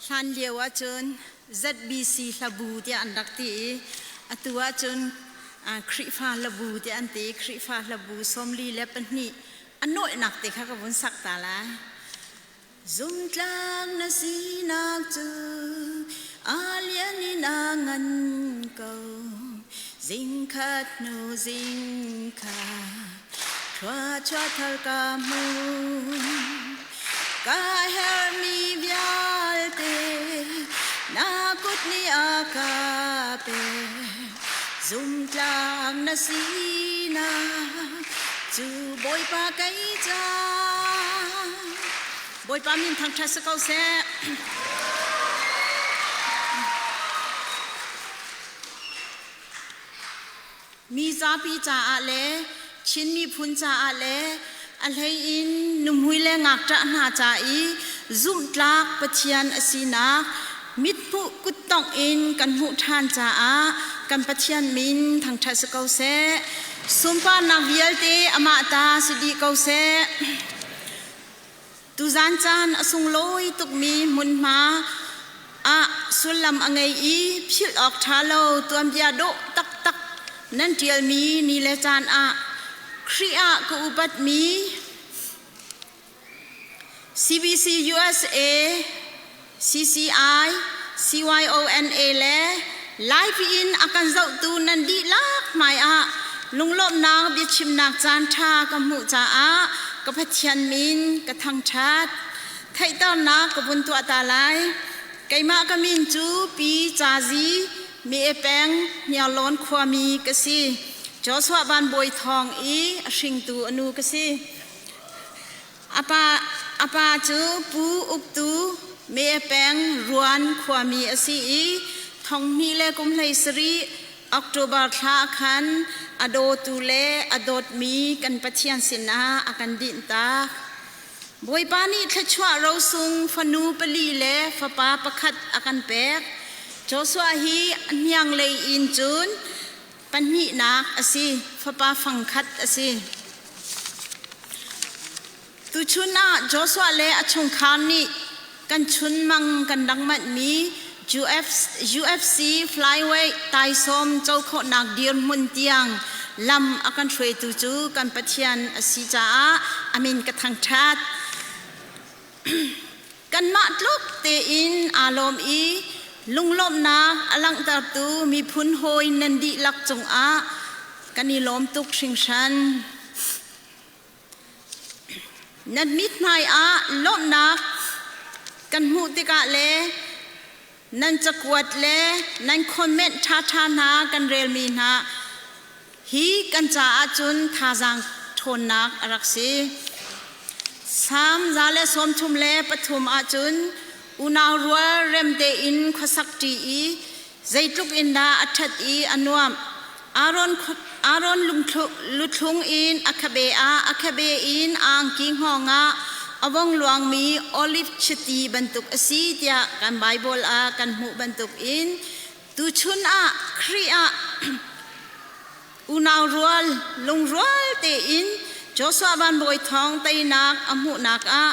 Hlan lio ahcun ZBC hlabu tiah an rak ti i atu ahcun Khrihfa hlabu tiah an ti. Khrihfa hlabu 42 a nawlnak te kha ka vun sak ta lai. Zumtlak na sinak cu a lian in a ngan ko. Zingkhat hnu zingkhat thluachuah thar ka hmu. Ka herhmi vialte na kut nih a ka pek. Zumtlak na sinak cu Bawipa kei ca. Bawipa min thangṭhat si ko seh. Mi zapi caah le Chin miphun caah le a hlei in nuhmui le ngakṭah hna ca i zumhtlak Pathian a sinak mithmuh kuttongh in kan hmuh ṭhan caah kan Pathian min thangṭhat si ko seh. Sunparnak vialte amah ta si dih ko seh. Tuzan caan a sunglawi tukmi hmunhma ah sullam a ngei i philh awk ṭha lo tuanbia dawh taktak nan ṭialmi ni le caan ah Khrih ah ka upatmi CBC USA, CCI, CYONA le Live in a kan zohtu nan dihlak hmaiah lunglawmhnak biachimnak caan ṭha ka hmuh caah ka Pathian min ka thangṭhat. Theihternak ka vun tuah ta lai. Keimah ka min cu Pi Ca Zi, Mi Peng, Hniarlawn khuami ka si. Joshua Van Bawi Thawng i a hringtu a nu ka si. A pa cu Pu Uk Tu, Me Peng, Ruan khuami a si i thonghnih le kum 17 October thla khan a dawtu le a dawtmi kan Pathian sinah a kan dinhtak. Bawipa nih thluachuah rosung fanu pali le fapa pakhat a kan pek. Joshua hi hniang lei in cun pahnihnak a si, fapa fangkhat a si. Tuchun ah Joshua le a chungkhar nih kan chunmang kan rak manhmi UFC flyweight taisawm co khawhnak dirhmun tiang lam a kan hruaitu cu kan Pathian a si caah a min ka thangṭhat. Kanmah tluk tein aa lawm i lunglawmhnak a langhtertu miphun hawi nan dihlak cungah kan i lawm tuk hringhran. Nan mithmai ah lawmhnak kan hmuh tikah le nan cakuat le nan comment ṭhaṭha hna kan relmi hna hi kan caah cun thazaang ṭhawnnak a rak si. Salm 133 ahcun unau rual rem tein khuasak ṭi i zeitluk in dah a ṭhat i a nuamh. Aaron, Aaron luthlung in a khabe ah a khabe in a angki hngawng ah a vong luangmi olive chiti bantuk a si tiah kan Baibal ah kan hmuh bantuk in tuchun ah Khrih ah unau rual lungrual tein Joshua Van Bawi Thawng teinak a hmuhnak ah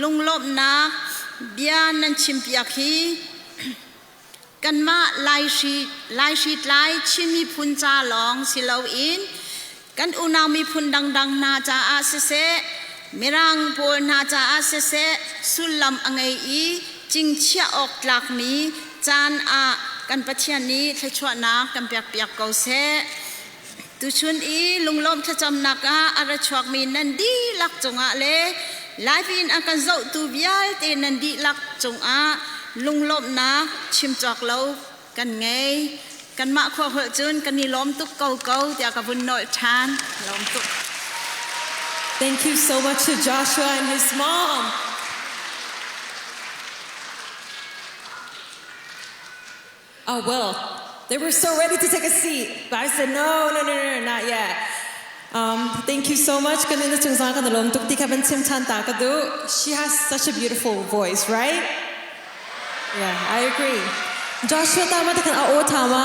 lunglawmhnak bia nan chimpiak hi Kanmah Laihritlai Chin miphun ca lawng si loin kan unau miphun dangdang hna caah siseh, Mirang pawl hna caah siseh sullam a ngei i cingchiah awk tlakmi caan ah kan Pathian nih thluachuahnak kan pekpiak ko seh. Tuchun i lunglawm thlacamnak ah a ra chuakmi nan dihlak cungah le live in a kan zohtu vialte nan dihlak cungah lunglawmhnak chim cawk lo kan ngei. Kanmah khua holh cun kan i lawm tuk ko ko tiah ka vun nolh ṭhan. Lawm tuk. Thank you so much to Joshua and his mom. Oh, well, they were so ready to take a seat, but I said, no, no, no, no, not yet. Thank you so much. She has such a beautiful voice, right? Yeah, I agree. Joshua tama ta kan a o tama.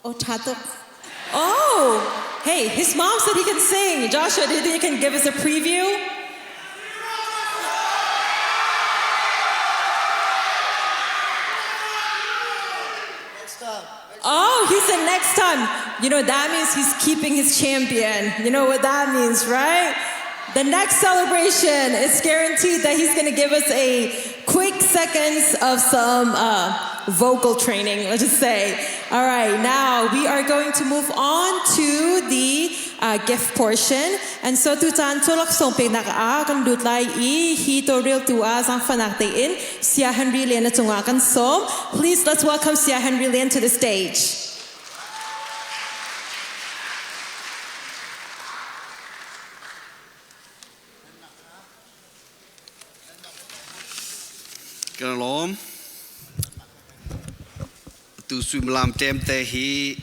O tha tuk. Oh, hey, his mom said he can sing. Joshua, do you think you can give us a preview? said next time. You know, that means he's keeping his champion. You know what that means, right? The next celebration, it's guaranteed that he's going to give us a quick seconds of some vocal training, let's just say. All right, now we are going to move on to the gift portion. And so tutan cu laksawng peknak ah kan lut lai i hi tawlreltu ah zaangfahnak tein Saya Henry Lian na cungah kan sawm. Please let's welcome Saya Henry Lian to the stage. Kan lawm. Tu suimilam ṭem te hi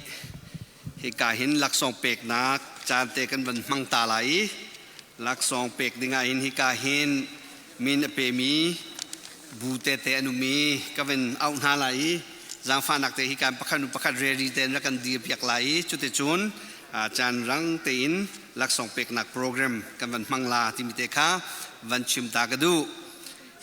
hika hin laksawng peknak caan te kan van hmang ta lai i laksawng pek dingah hin hika hin min a pemi bu tete an um i ka van auh hna lai i zaangfahnak te hi kan pakhat nu pakhat ready tein rak kan dir piak lai i cuticun caan rang tein laksawng peknak program kan van hmang la timi te kha van chim ta ka duh.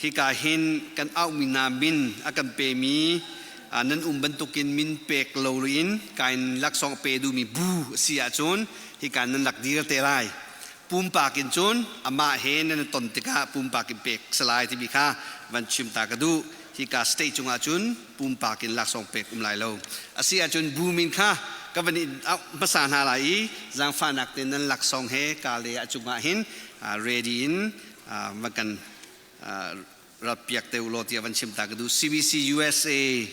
Hika hin kan auhmi hna min a kan pemi nan um bantukin min pek lo in kain laksawng a pe duhmi bu a si ahcun hika nan lak dir te lai. Pumpak in cun amah he nan i ton tikah pumpak in pek salai timi kha van chim ta ka duh. Hika state cungah cun pumpak in laksawng pek um lai lo. A si ahcun bu min kha ka van in auh hmasa hna lai i zaangfahnak te nan laksawng he ka le a cungah hin ready in van kan rat piak te ulaw tiah van chim ta ka duh. CBC USA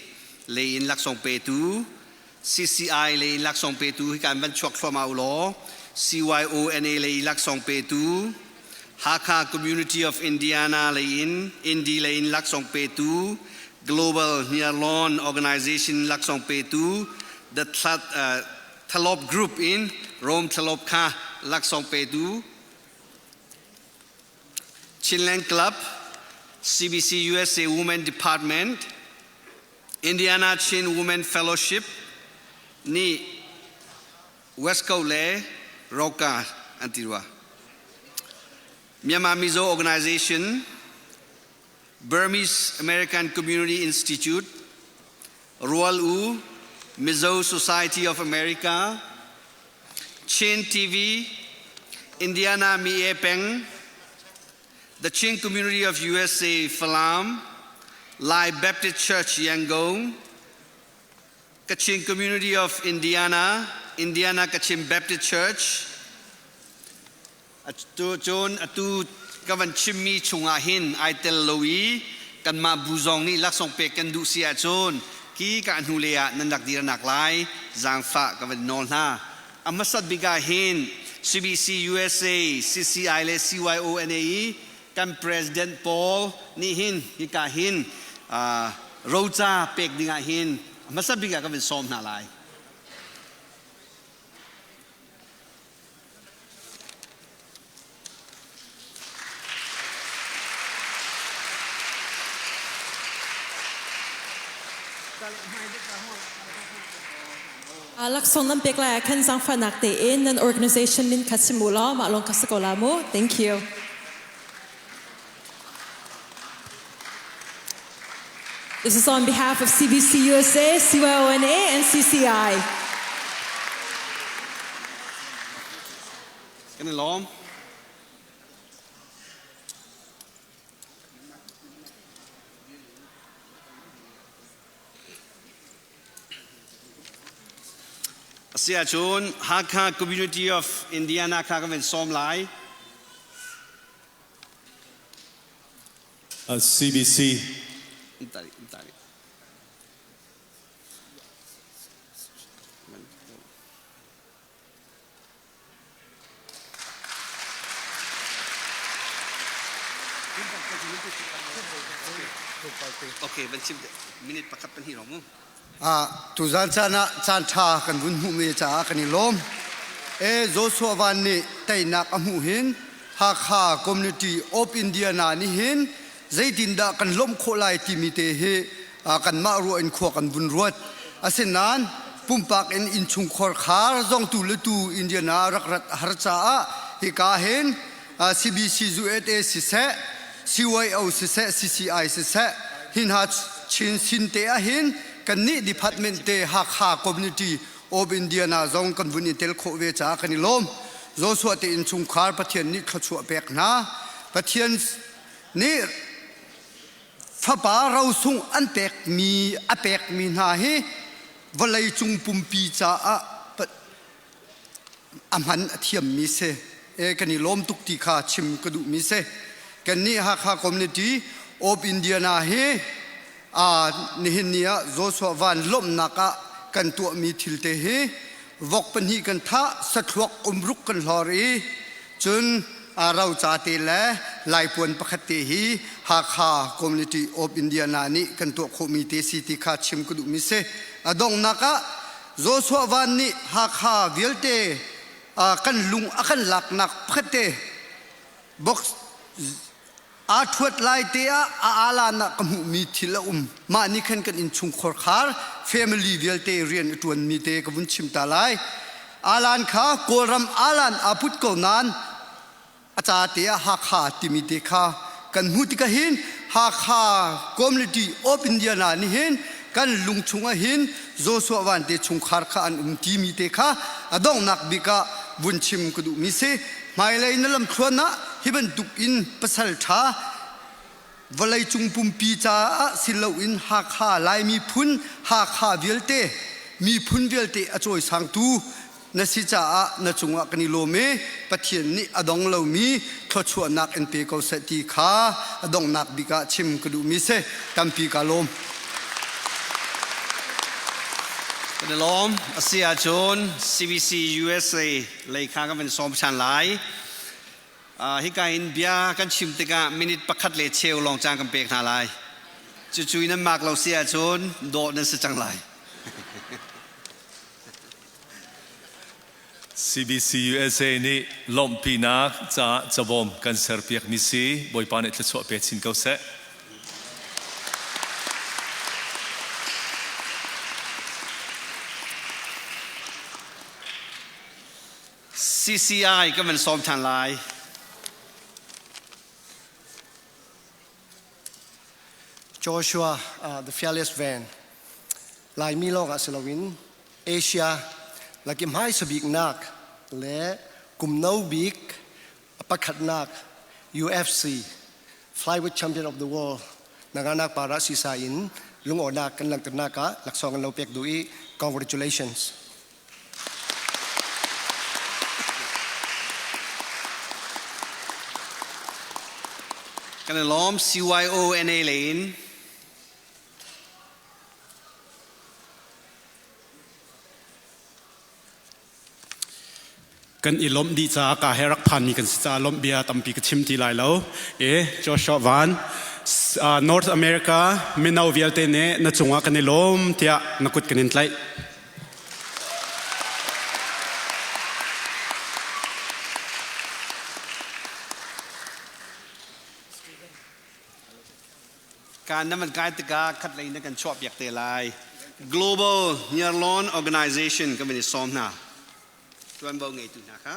lei in laksawng petu, CCI lei in laksawng petu hi kan van chuak thluahmah ulaw, CYONA lei laksawng petu, Hakha Community of Indiana lei in Indy lei in laksawng petu, Global Hniarlawn Organization laksawng petu, The Thalop Group in Rome Thalop kha laksawng petu, Chinland Club, CBC USA Women Department, Indiana Chin Women Fellowship nih West Coast le Roka an ti rua. Myanmar Mizo Organization, Burmese American Community Institute, Rual U, Mizo Society of America, Chin TV, Indiana Mi E Peng, the Chin Community of USA Falam, Lai Baptist Church Yangon, Kachin Community of Indiana, Indiana Kachin Baptist Church. Atu cun atu ka van chimmi chungah hin ai tel lo i kanmah bu zong nih laksawng pek kan duh si ahcun ki ka hnu le ah nan rak dirnak lai zaangfah ka van nawl hna. A hmasat bik ah hin CBC USA, CCI le CYONA i kan president Paul nih hin hika hin roca pek dingah hin a hmasa bik ah ka van sawm hna lai. Laksawng nan pek lai ah khan zaangfahnak tein nan organization min kha chim u law mah lawng kha si ko la mu. Thank you. This is on behalf of CBC USA, CYONA, and CCI. Kan i lawm. Asiahcun Hakha Community of Indiana kha kan van sawm lai. CBC. Okay, van chim minute pakhat pahnih rong mu. Tuzan caan ah caan ṭha kan vun hmuhmi caah kan i lawm. E Joshua Van nih teinak a hmuh hin Hakha Community of Indiana nih hin zeitindah kan lawmh khawh lai timi te hi kanmah ruah in khua kan vun ruat. Asinain pumpak in innchungkhar khar zong tu le tu Indiana rak rat a har caah hika hin CBC USA siseh, CYO siseh, CCI siseh, hi hna Chin sin te ahhin kannih department te Hakha community Of Indiana zong kan vun i tel khawh ve caah kan i lawm. Joshua te innchungkhar Pathian nih thluachuah pek hna. Pathian nih fapa rosung an pekmi a pekmi hna hi vawlei cung pumpi caah a hman a thiammi si. E kan i lawm tuk ti kha chim ka duhmi si. Kannih Hakha Community of Indiana hi nihin ni ah Joshua Van lawmhnak ah kan tuahmi thil te hi vok pahnih kan thah, sathluak umruk kan hlor i cun roca te le laipuan pakhat te hi Hakha Community of Indiana nih kan tuah khawhmi te si ti kha chim ka duhmi si. A donghnak ah Joshua Van nih Hakha vialte kan lung a kan laknak pakhat te box Aa ṭhuat lai te ah a alan ah ka hmuhmi thil a um. Mah nih khan kan innchungkhar khar family vialte rian a ṭuanmi te ka vun chim ta lai. Alan kha Kawlram alan aa put ko nain a ca te ah Hakha timi te kha kan hmuh tikah hin Hakha Community of Indiana nih hin kan lung chungah hin Joshua Van te chungkhar kha an um timi te kha a donghnak bik ah vun chim ka duhmi si. Hmailei na lamthluan ah hi bantuk in pasal ṭha vawleicung pumpi caah si loin Hakha Lai miphun Hakha vialte miphun vialte a cawisangtu na si caah na cungah kan i lawm i Pathian nih a dong lomi thluachuahnak in pe ko seh ti kha a donghnak bik ah chim ka duhmi si tampi ka lawm. Kan i lawm. A si ahcun CBC USA lei kha kan van sawm ṭhan lai. Hika in bia kan chim tikah minute pakhat le cheu lawng caan kan pek hna lai. Cucu nan mak lo si ahcun dawh nan si cang lai. CBC USA nih lawmhpinak caah cabawm kan serpiakmi si Bawipa nih thluachuah pe chin ko seh. CCI kan van sawm ṭhan lai. Joshua, the fearless van. Laimi lawng ah si loin Asia laki hmaisa biknak le kum no bik pakhatnak UFC Flyweight Champion of the World nanganak para sisa in lungaw kan langhternak ah laksawng an lo pek duh i congratulations. Kan i lawm CYO NA lei in. Kan i lawmh dih caah ka he rak phanmi kan si caah lawmh bia tampi ka chim ti lai lo. E Joshua Van North America mino vialte nih na cungah kan i lawm tiah na kut kan in tlaih. Kan na van kai tikah khat lei na kan chuah piak te lai. Global Hniarlawn Organization kan van i sawm hna. Tuanvo ngeitu hna kha.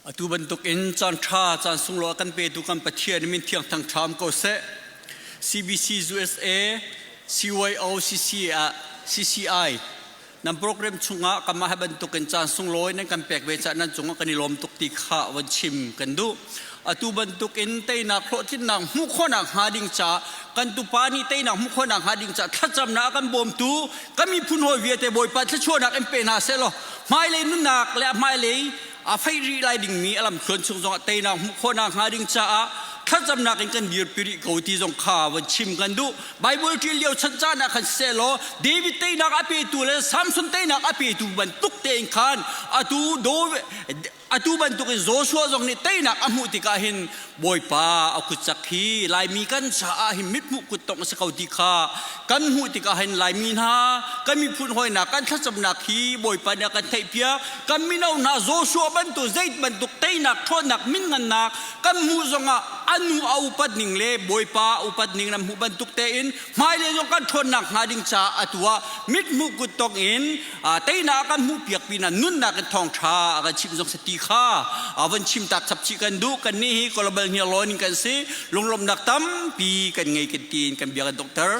Atu bantuk in caan ṭha caan sunglawi a kan petu kan Pathian min thiang thang ṭham ko seh. CBC USA CYO CCI nan program chungah kanmah he bantuk in caan sunglawi nan kan pek ve caah nan cungah kan i lawm tuk ti kha von chim kan duh. Atu bantuk in teinak hlawhtlinnak hmuh khawhnak hnga ding caah kan tupa nih teinak hmuh khawhnak hnga ding caah thlacamnak a kan bawmtu kan miphun hawi vialte Bawipa thluachuahnak in pe hna seh law hmailei nunnak le hmailei a fei rih lai dingmi a lamthluan chung zongah teinak hmuh khawhnak hnga ding caah thlacamnak in kan dirpi rih ko ti zong kha von chim kan duh. Bible ṭial lio chan caan ah khan siseh law David teinak a petu le Samson teinak a petu bantuk tein khan atu atu bantukin Joshua zong nih teinak a hmuh tikah hin Bawipa a kutcak hi Laimi kan caah hin mithmuh kuttongh a si ko ti kha kan hmuh tikah hin Laimi hna kan miphun hawinak kan thlacamnak hi Bawipa nih a kan theihpiak kan mino hna Joshua bantuk zeit bantuk teinak ṭhawnnak minngannak kan hmuh zongah Anu a upat ning le Bawipa a upat ning nan hmuh bantuk tein hmailei zong kan ṭhawnnak hnga ding caah atu ah mithmuh kuttok in teinak a kan hmuhpiak pinah nunnak in thawngṭha a kan chimh zong si ti kha von chim tak chap chih kan duh. Kannih hi global hniarlawn in kan si. Lunglawmhnak tampi kan ngei kan tiin kan bia kan donghter.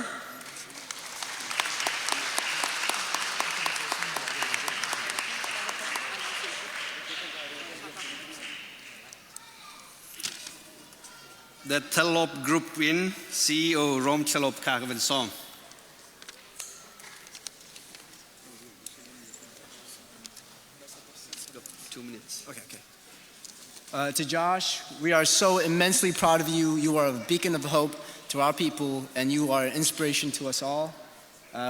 The Telop Group in CEO Rom Telop kha ka van sawm. 2 minutes. Okay. To Josh, we are so immensely proud of you. You are a beacon of hope to our people, and you are an inspiration to us all.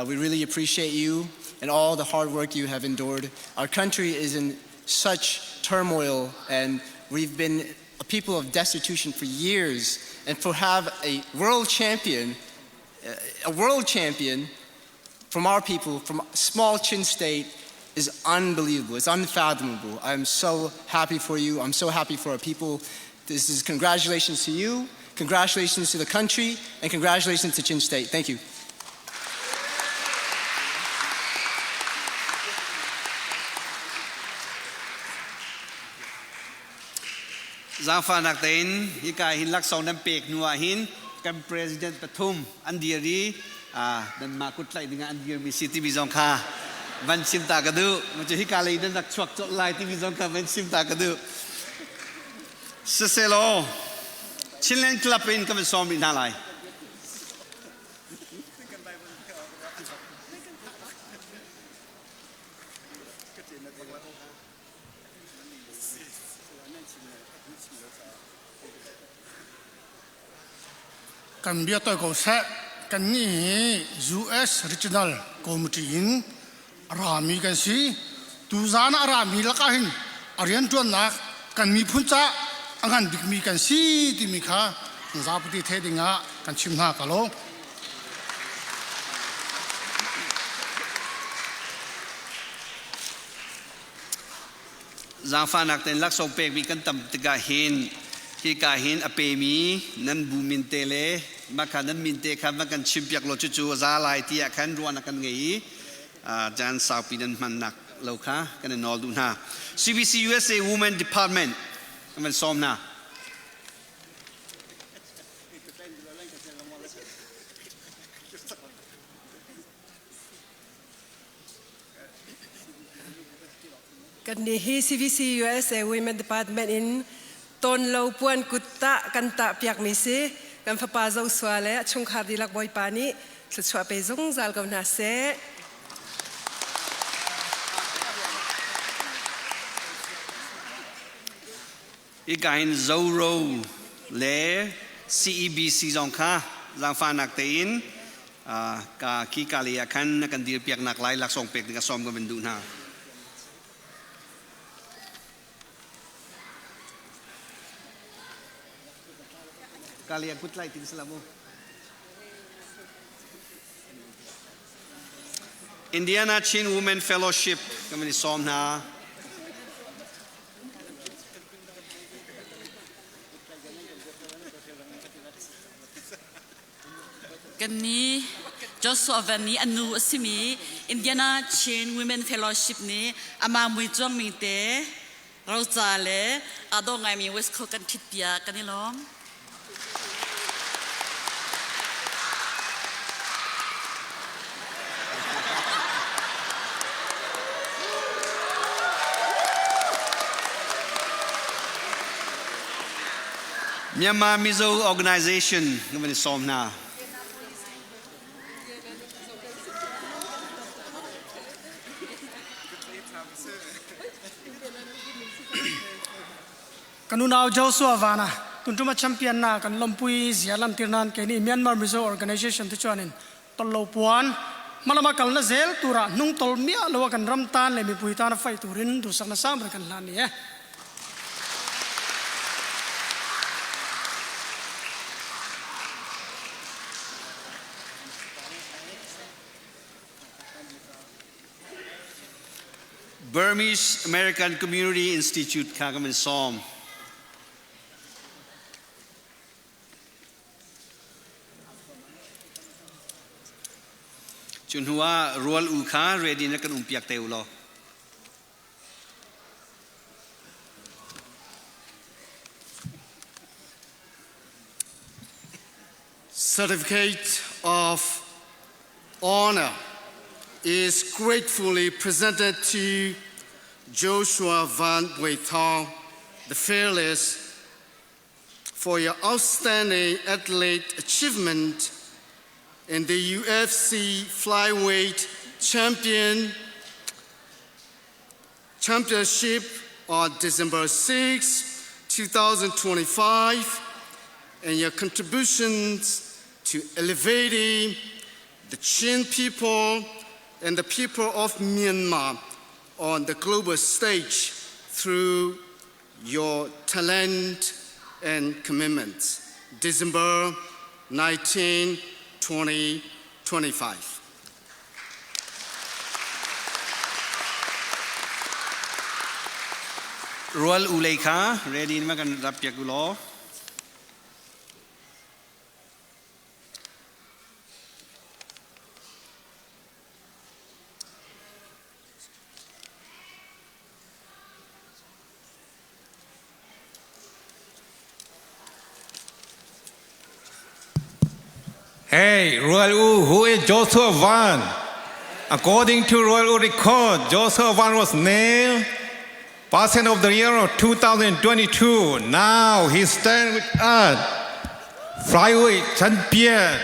We really appreciate you and all the hard work you have endured. Our country is in such turmoil, and we've been a people of destitution for years. And to have a world champion, a world champion from our people, from small Chin state, is unbelievable. It's unfathomable. I'm so happy for you. I'm so happy for our people. This is congratulations to you, congratulations to the country, and congratulations to Chin State. Thank you. Zaangfahnak tein hika hin laksawng nan pek hnu ah hin kan president pathum an dir i nanmah kut tlaih dingah an dirmi si timi zong kha van chim ta ka duh. Cu hika lei nan rak chuak colh lai timi zong kha van chim ta ka duh. Siselaw Chinland Club in kan van sawm rih hna lai. Kan bia toi ko seh. Kannih hi US Regional Committee in a rami kan si. Tuzaan ah a rami lakah hin a rianṭuannak kan miphun caah a ngan bikmi kan si timi kha zapi theih dingah kan chim hna ka lo. Zaangfahnak tein laksawng pekmi kan tam tikah hin hika hin a pemi nan bu min te le mah nan min te kha van kan chimpiak law cucu a za lai tiah khan ruahnak kan ngei i caan saupi nan hmannak lo kha kan i nawl duh hna. CBC USA Women Department kan van sawm hna. Kannih hi CBC USA Women Department in tonlo puan kut tah kan tah piakmi si. Kan fapa Joshua le a chungkhar dihlak Bawipa nih thluachuah pe zungzal ko hna seh. Hika hin Zoro le CEBC zong kha zaangfahnak tein ka khi ka lei ah khan na kan dirpiaknak lai laksawng pek ding a sawm ka van duh hna. Ka lei ah kut tlai ting salam u. Indiana Chin Women Fellowship kan van i sawm hna. Kannih Joshua Van nih a nu a simi Indiana Chin Women Fellowship nih amah mui cuangmi te roca le aa dawh ngaimi West Coast kan ṭhitpiak kan i lawm. Myanmar Mizo Organization na van i sawm hna. Kan unau Joshua Vana tuntuma champion na kan lawmpui zia lantir nan keini Myanmar Mizo Organization te chuanin tollo puan hmalama kalna zel tura hnung tol miah lo kan ram tan le mipui tan a fai turin duhsakna sang ber kan hlan ni e. Burmese American Community Institute kha kan van sawm. Cu hnu ah rual u kha ready na kan um piak te u law. Certificate of Honor is gratefully presented to Joshua Van Buitong, the fearless, for your outstanding athlete achievement in the UFC Flyweight Champion Championship on December 6, 2025, and your contributions to elevating the Chin people and the people of Myanmar on the global stage through your talent and commitment. December 19, 2025. Rual u lei kha ready ma kan rap piak u law. Hey, Rual U, who is Joshua Van? According to Rual U record, Joshua Van was named Person of the Year of 2022. Now he stands with us, flyweight champion.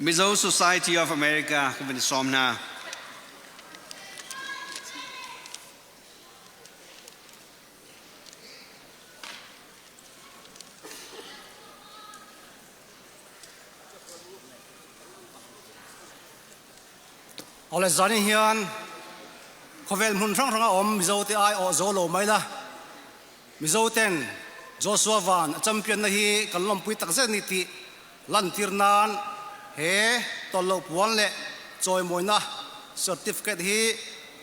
Mizo Society of America kan van sawm hna. Awle zani hian khawvel hmun hrang hranga awm Mizo te ai awh zo lo mai la. Mizo ten Joshua Van a champion na hi kan lawmpui takzet a ni tih lantir nan he tawlhloh puan leh chawimawina certificate hi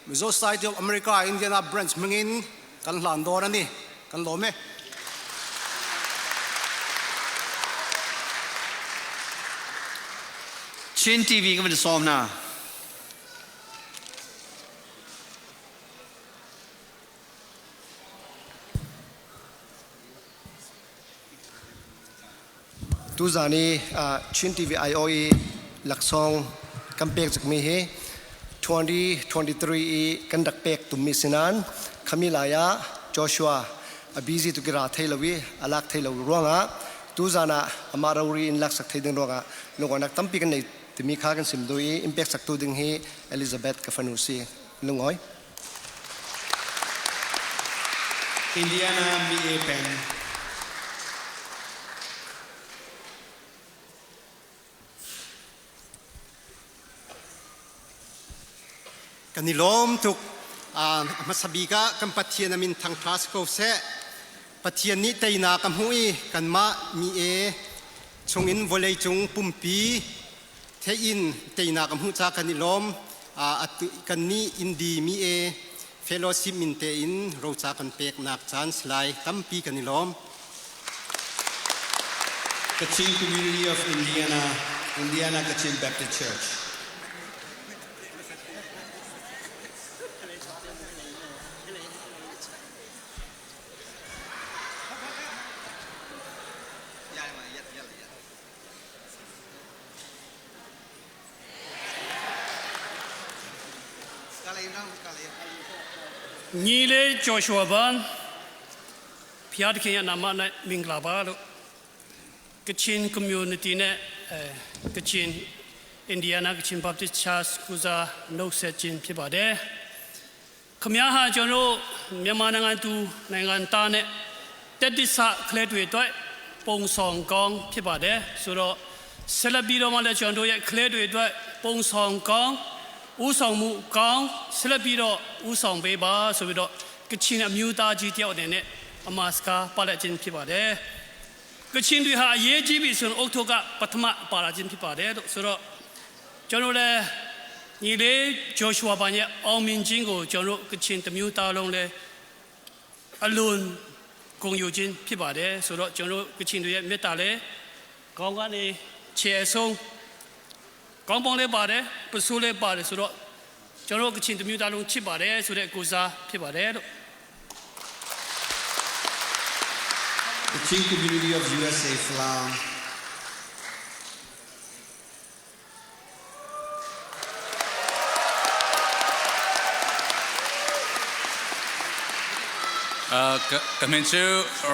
Mizo Society of America Indiana Branch hmangin kan hlan dawn a ni. Kan lawm e. Chin TV kan van sawm hna. Tuzan i Chin TV IO i laksawng kan pek cikmi hi 2023 i kan rak pek tummi sinan khami lai ah Joshua a busy tuk i ra thei lo i a lak thei lo ruangah tuzan ah amah rori in laksak thei ding ruangah lungawinak tampi kan nei timi kha kan sim duh i in pek saktu ding hi Elizabeth ka fanu si lungawi. Indiana mi e peng. Kan i lawm tuk. A hmasa bik ah kan Pathian a min thangṭha si ko seh. Pathian nih teinak a hmuh i kanmah mi e chungin vawleicung pumpi theih in teinak a hmuh caah kan i lawm. Kannih Indi mi e fellowship min tein roca kan peknak caan si lai tampi kan i lawm. Kachin Community of Indiana, Indiana Kachin Baptist Church. ညီလေးဂျော်ရှူဝါဘန်ဖျားသခင်ရဲ့နာမ၌မင်္ဂလာပါလို့ကချင် community နဲ့ကချင် Indiana ကချင် Baptist Church ကုစားနှုတ်ဆက်ခြင်းဖြစ်ပါတယ်ခမည်းဟာကျွန်တော်မြန်မာနိုင်ငံသူနိုင်ငံသားနဲ့တက်တစ္ဆကလေးတွေအတွက်ပုံဆောင်ကောင်းဖြစ်ပါတယ်ဆိုတော့ဆက်လက်ပြီးတော့မှလည်းကျွန်တော်ရဲ့ကလေးတွေအတွက်ပုံဆောင်ကောင်းဥဆောင်မှုကောင်းဆက်လက်ပြီးတော့ဥဆောင်ပေးပါဆိုပြီးတော့ကချင်အမျိုးသားကြီးတယောက်အနေနဲ့အမာစကားပါလက်ခြင်းဖြစ်ပါတယ်ကချင်တွေဟာအရေးကြီးပြီဆိုရင်အုတ်ထုတ်ကပထမပါလာခြင်းဖြစ်ပါတယ်လို့ဆိုတော့ကျွန်တော်လည်းညီလေးဂျိုရှူဝါဘန်ရဲ့အောင်မြင်ခြင်းကိုကျွန်တော်ကချင်တမျိုးသားလုံးလည်း အလွန်ဂုဏ်ယူခြင်းဖြစ်ပါတယ်ဆိုတော့ကျွန်တော်တို့ကချင်တွေရဲ့မေတ္တာလည်းကောင်းကနေခြေအဆုံးကောင်းပေါင်းလေးပါတယ်ပစိုးလေးပါတယ်ဆိုတော့ကျွန်တော်တို့ကချင်တမျိုးသားလုံးချစ်ပါတယ်ဆိုတဲ့ကိုစားဖြစ်ပါတယ်လို့ The Chin Community of USA Falam. Ka min cu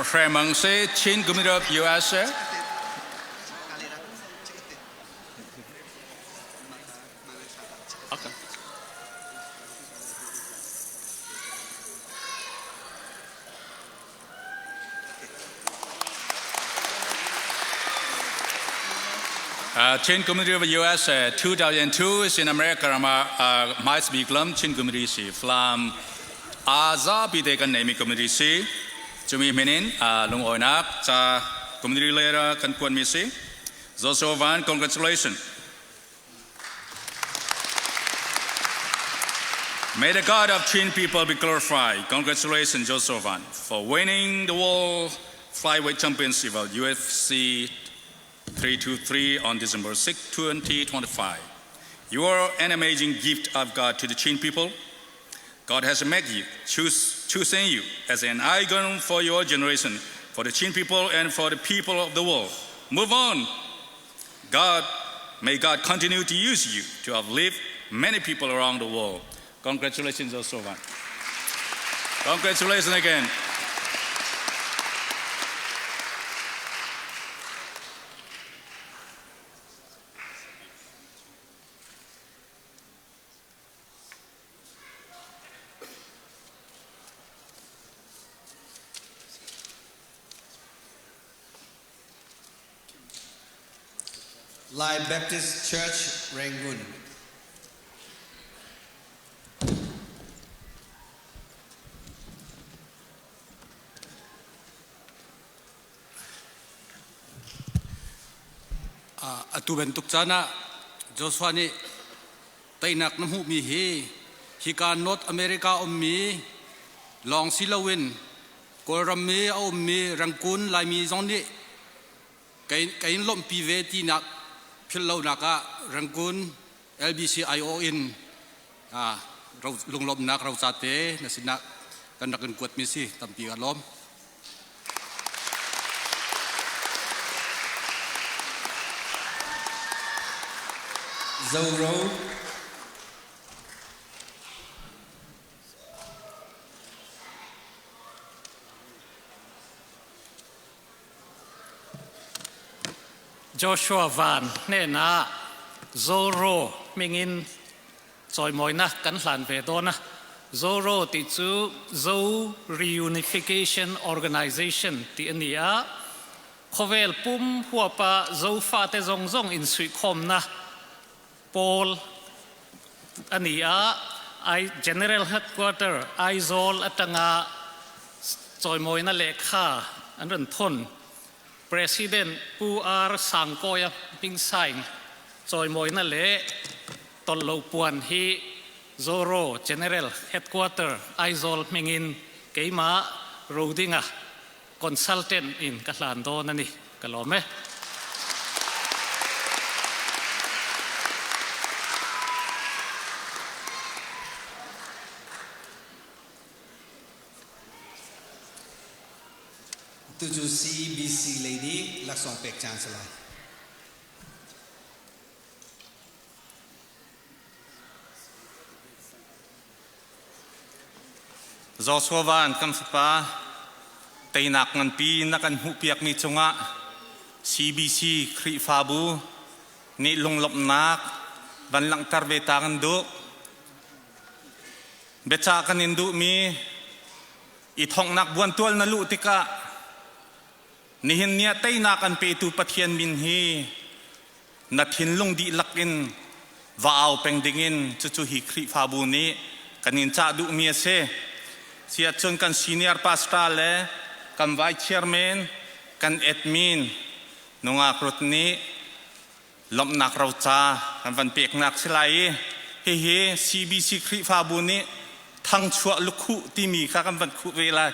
Hre Mang si, Chin Community of USA. Okay. Chin Community of USA 2002 in America rama mais biklam Chin Community si Flam aza pi te kan neimi community si cumi minin lungawinak ca community le kan kuan mi si Joshua Van congratulations. May the God of Chin people be glorified. Congratulations, Joshua Van, for winning the World Flyweight Championship of UFC 323 on December 6, 2025. You are an amazing gift of God to the Chin people. God has made you, choosing you as an icon for your generation, for the Chin people and for the people of the world. Move on. God, may God continue to use you to uplift many people around the world. Congratulations, Joshua. Congratulations again. Lai Baptist Church, Rangoon. Atu bantuk caan ah Joshua nih teinak na hmuhmi hi hika North America ummi lawng si loin Kawlram i a ummi Rangoon Laimi zong nih ka in lawmhpi ve tinak philhlonak ah Rangoon LBCIO in lunglawmhnak roca te na sinah kan rak in kuatmi si tampi ka lawm. Zoro. Joshua Van hnenah Zoro mingin chawimawinak kan hlan ve dawn a. Zoro ti chu Zo Reunification Organization ti ani a. Khawvel pum huapa Zofa te zong zong in sui khawmna pawl ani a. I General Headquarter Aizawl atanga chawimawina lehkha an rawn thawn. President Pu R Sangkawia hmingsaing chawimawina leh tawlhlo puan hi Zoro General Headquarter Aizawl hmingin keimah Rodinga consultant in ka hlan dawn a ni. Ka lawm e. Tucu CBC lei nih laksawng pek caan si lai. Joshua Van kan fapa teinak nganpi na kan hmuhpiakmi cungah CBC Khrihfabu nih lunglawmhnak van langhter ve ta kan duh. Biacah kan in duhmi i thonghnak buantual na luh tikah nihin ni ah teinak an petu Pathian min hi na thinlung dihlak in va au peng dingin cucu hi Khrihfabu nih kan in cah duhmi a si. Siahcun kan senior pastor le kan vice chairman, kan admin nungak rut nih lawmhnak roca kan van peknak si lai i hihi CBC Khrihfabu nih thangchuah lukhuh timi kha kan van khuh ve lai.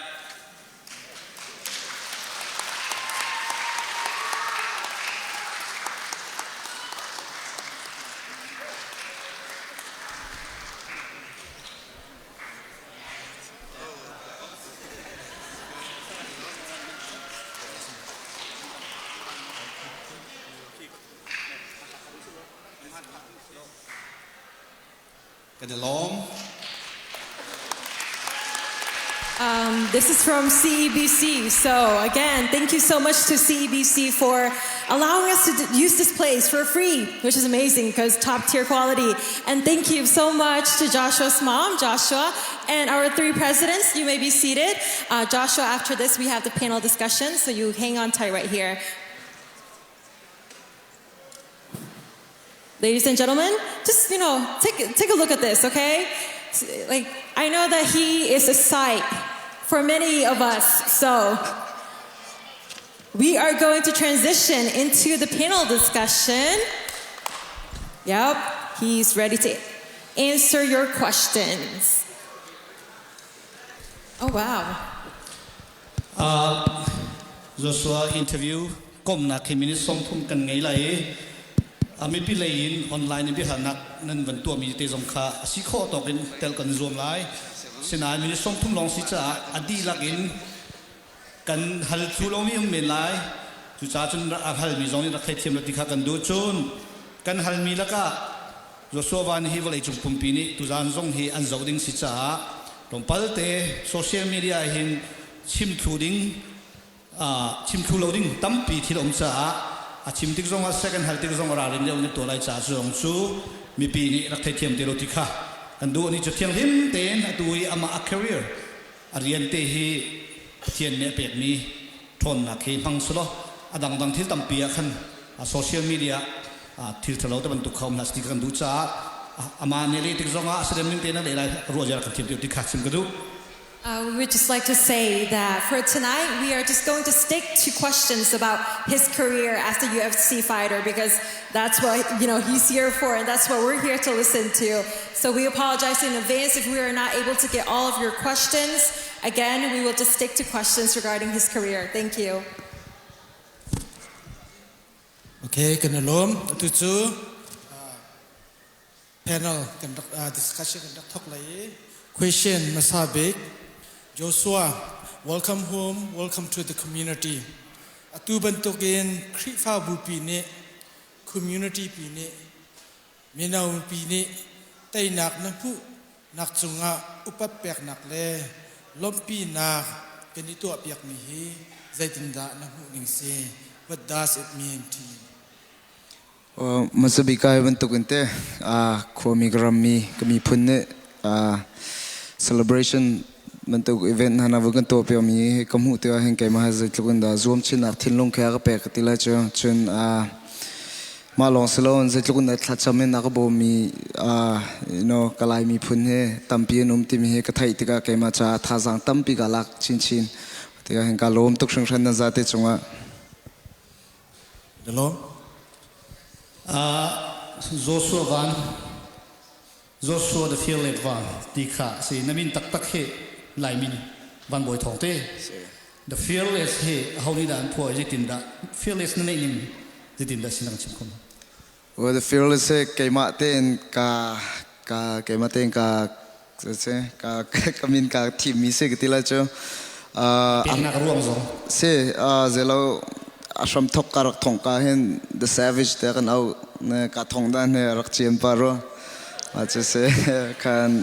Kan i lawm. This is from CEBC. So, again, thank you so much to CEBC for allowing us to use this place for free, which is amazing because top tier quality. And thank you so much to Joshua's mom, Joshua, and our three presidents. You may be seated. Joshua, after this, we have the panel discussion, so you hang on tight right here. Ladies and gentlemen, just, take, take a look at this, okay? Like, I know that he is a sight for many of us, so we are going to transition into the panel discussion. Yep, he's ready to answer your questions. Oh, wow. Joshua interview komnak hi minute 30 kan ngei lai i a mipi lei in online in biahalnak nan van tuahmi te zong kha a si khawh tawk in tel kan zuam lai. Sinain minute 30 lawng si caah a dihlak in kan hal thlu lomi um men lai. Cucaah cun a halmi zong nih rak theithiam lo ti kha kan duh. Cun kan halmi lakah Joshua Van hi vawleicung pumpi nih tuzaan zong hi an zoh ding si caah tlawmpal te social media hin chim thlu ding chim thlu lo ding tampi thil um caah a chim tik zong ah second hal tik zong ralrin deuh in tuah lai caah cu zong cu mipi nih rak theithiam te lo ti kha kan duh ni cu thianghlim tein atu i amah a career a rian te hi Pathian nih a pekmi ṭhawnnak hi hmang selaw a dangdang thil tampi ah khan social media thil ṭhalo te bantuk kha um hlah ti kan duh caah amah nih leh tik zongah a serem ning tein a leh lai ruah ziar kan thiam ti kha chim ka duh. We would just like to say that for tonight, we are just going to stick to questions about his career as the UFC fighter because that's what he's here for and that's what we're here to listen to. So we apologize in advance if we are not able to get all of your questions. Again, we will just stick to questions regarding his career. Thank you. Okay, kan lawm. Tu cu panel kan rak discussion kan rak thok lai i question hmasa bik Joshua, welcome home, welcome to the community. Atu bantukin Khrihfabu pi nih community pi nih mino pi nih teinak na hmuh nak cungah upat peknak le lawmhpinak kan i tuahpiakmi hi zeitindah na hmuh ning si? What does it mean to you? Hmasa bik ah hi bantuk in te khuami ka rammi ka miphun nih celebration bantuk event hna na vun kan tuahpiakmi hi ka hmuh tikah hin keimah hi zeitluk in dah zuamchinnak thinlung khi a ka pek ka ti lai cu. Cun mah lawng si loin zeitluk in dah thlacam in a ka bawmmi ka Lai miphun hi tampi an um timi hi ka theih tikah keimah caah thazaang tampi kaa lak chinchin. Tikah hin kaa lawm tuk hringhran nan zate cungah. Lawm. Joshua Van Joshua the Fearless Van ti kha si na min taktak hi Lai min Van Bawi Thawng te The Fearless hi ho nih dah an phuah zeitin dah Fearless na neih ning zeitin dah sin chim khom Well, the Fearless hi keimah tein ka ka keimah tein ka ka ka min ka thimmi si ka ti lai cu. Peknak ruang zong. Si, zelo a hram thok ka rak thong ka hin The Savage te kan au ne ka thong dan he rak chian pa ro. Ma chu se khan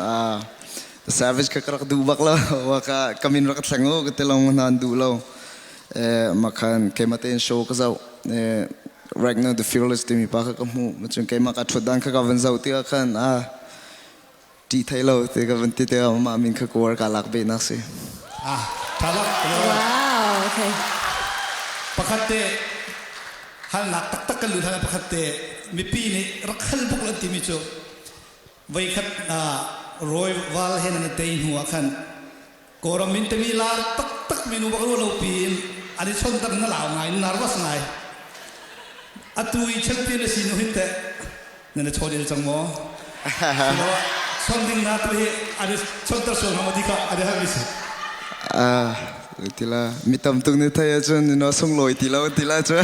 The Savage ka rak du bak lo wa ka ka min rak thleng u ka te long nan du lo. Ma khan keimah tein show ka zau. Ragnar the Fearless timi pa kha ka hmuh. Macun keimah ka ṭhut dan kha ka van zoh tikah khan a ṭih thei lo ti ka van ti tikah mah min kha kawar ka lak beh nak si. Ah, thalak. Wow, okay. Pakhat te halnak taktak kan lut hana pakhat te mipi nih rak hal buk lan timi cu voikhat Roy Val he nan tei hnu ah khan Kawlram in timi lar taktak mi nu bak ruah lo piin an i chon tak na lau ngai nervous ngai atu i champion a si nu hin teh nan i chawn el cang maw chon ding na tu hi an i chonter sual hnga maw ti kha an i hal mi si Ah, tila mi tam tuk ni thei ahcun no sunglawi ti lo ti la cu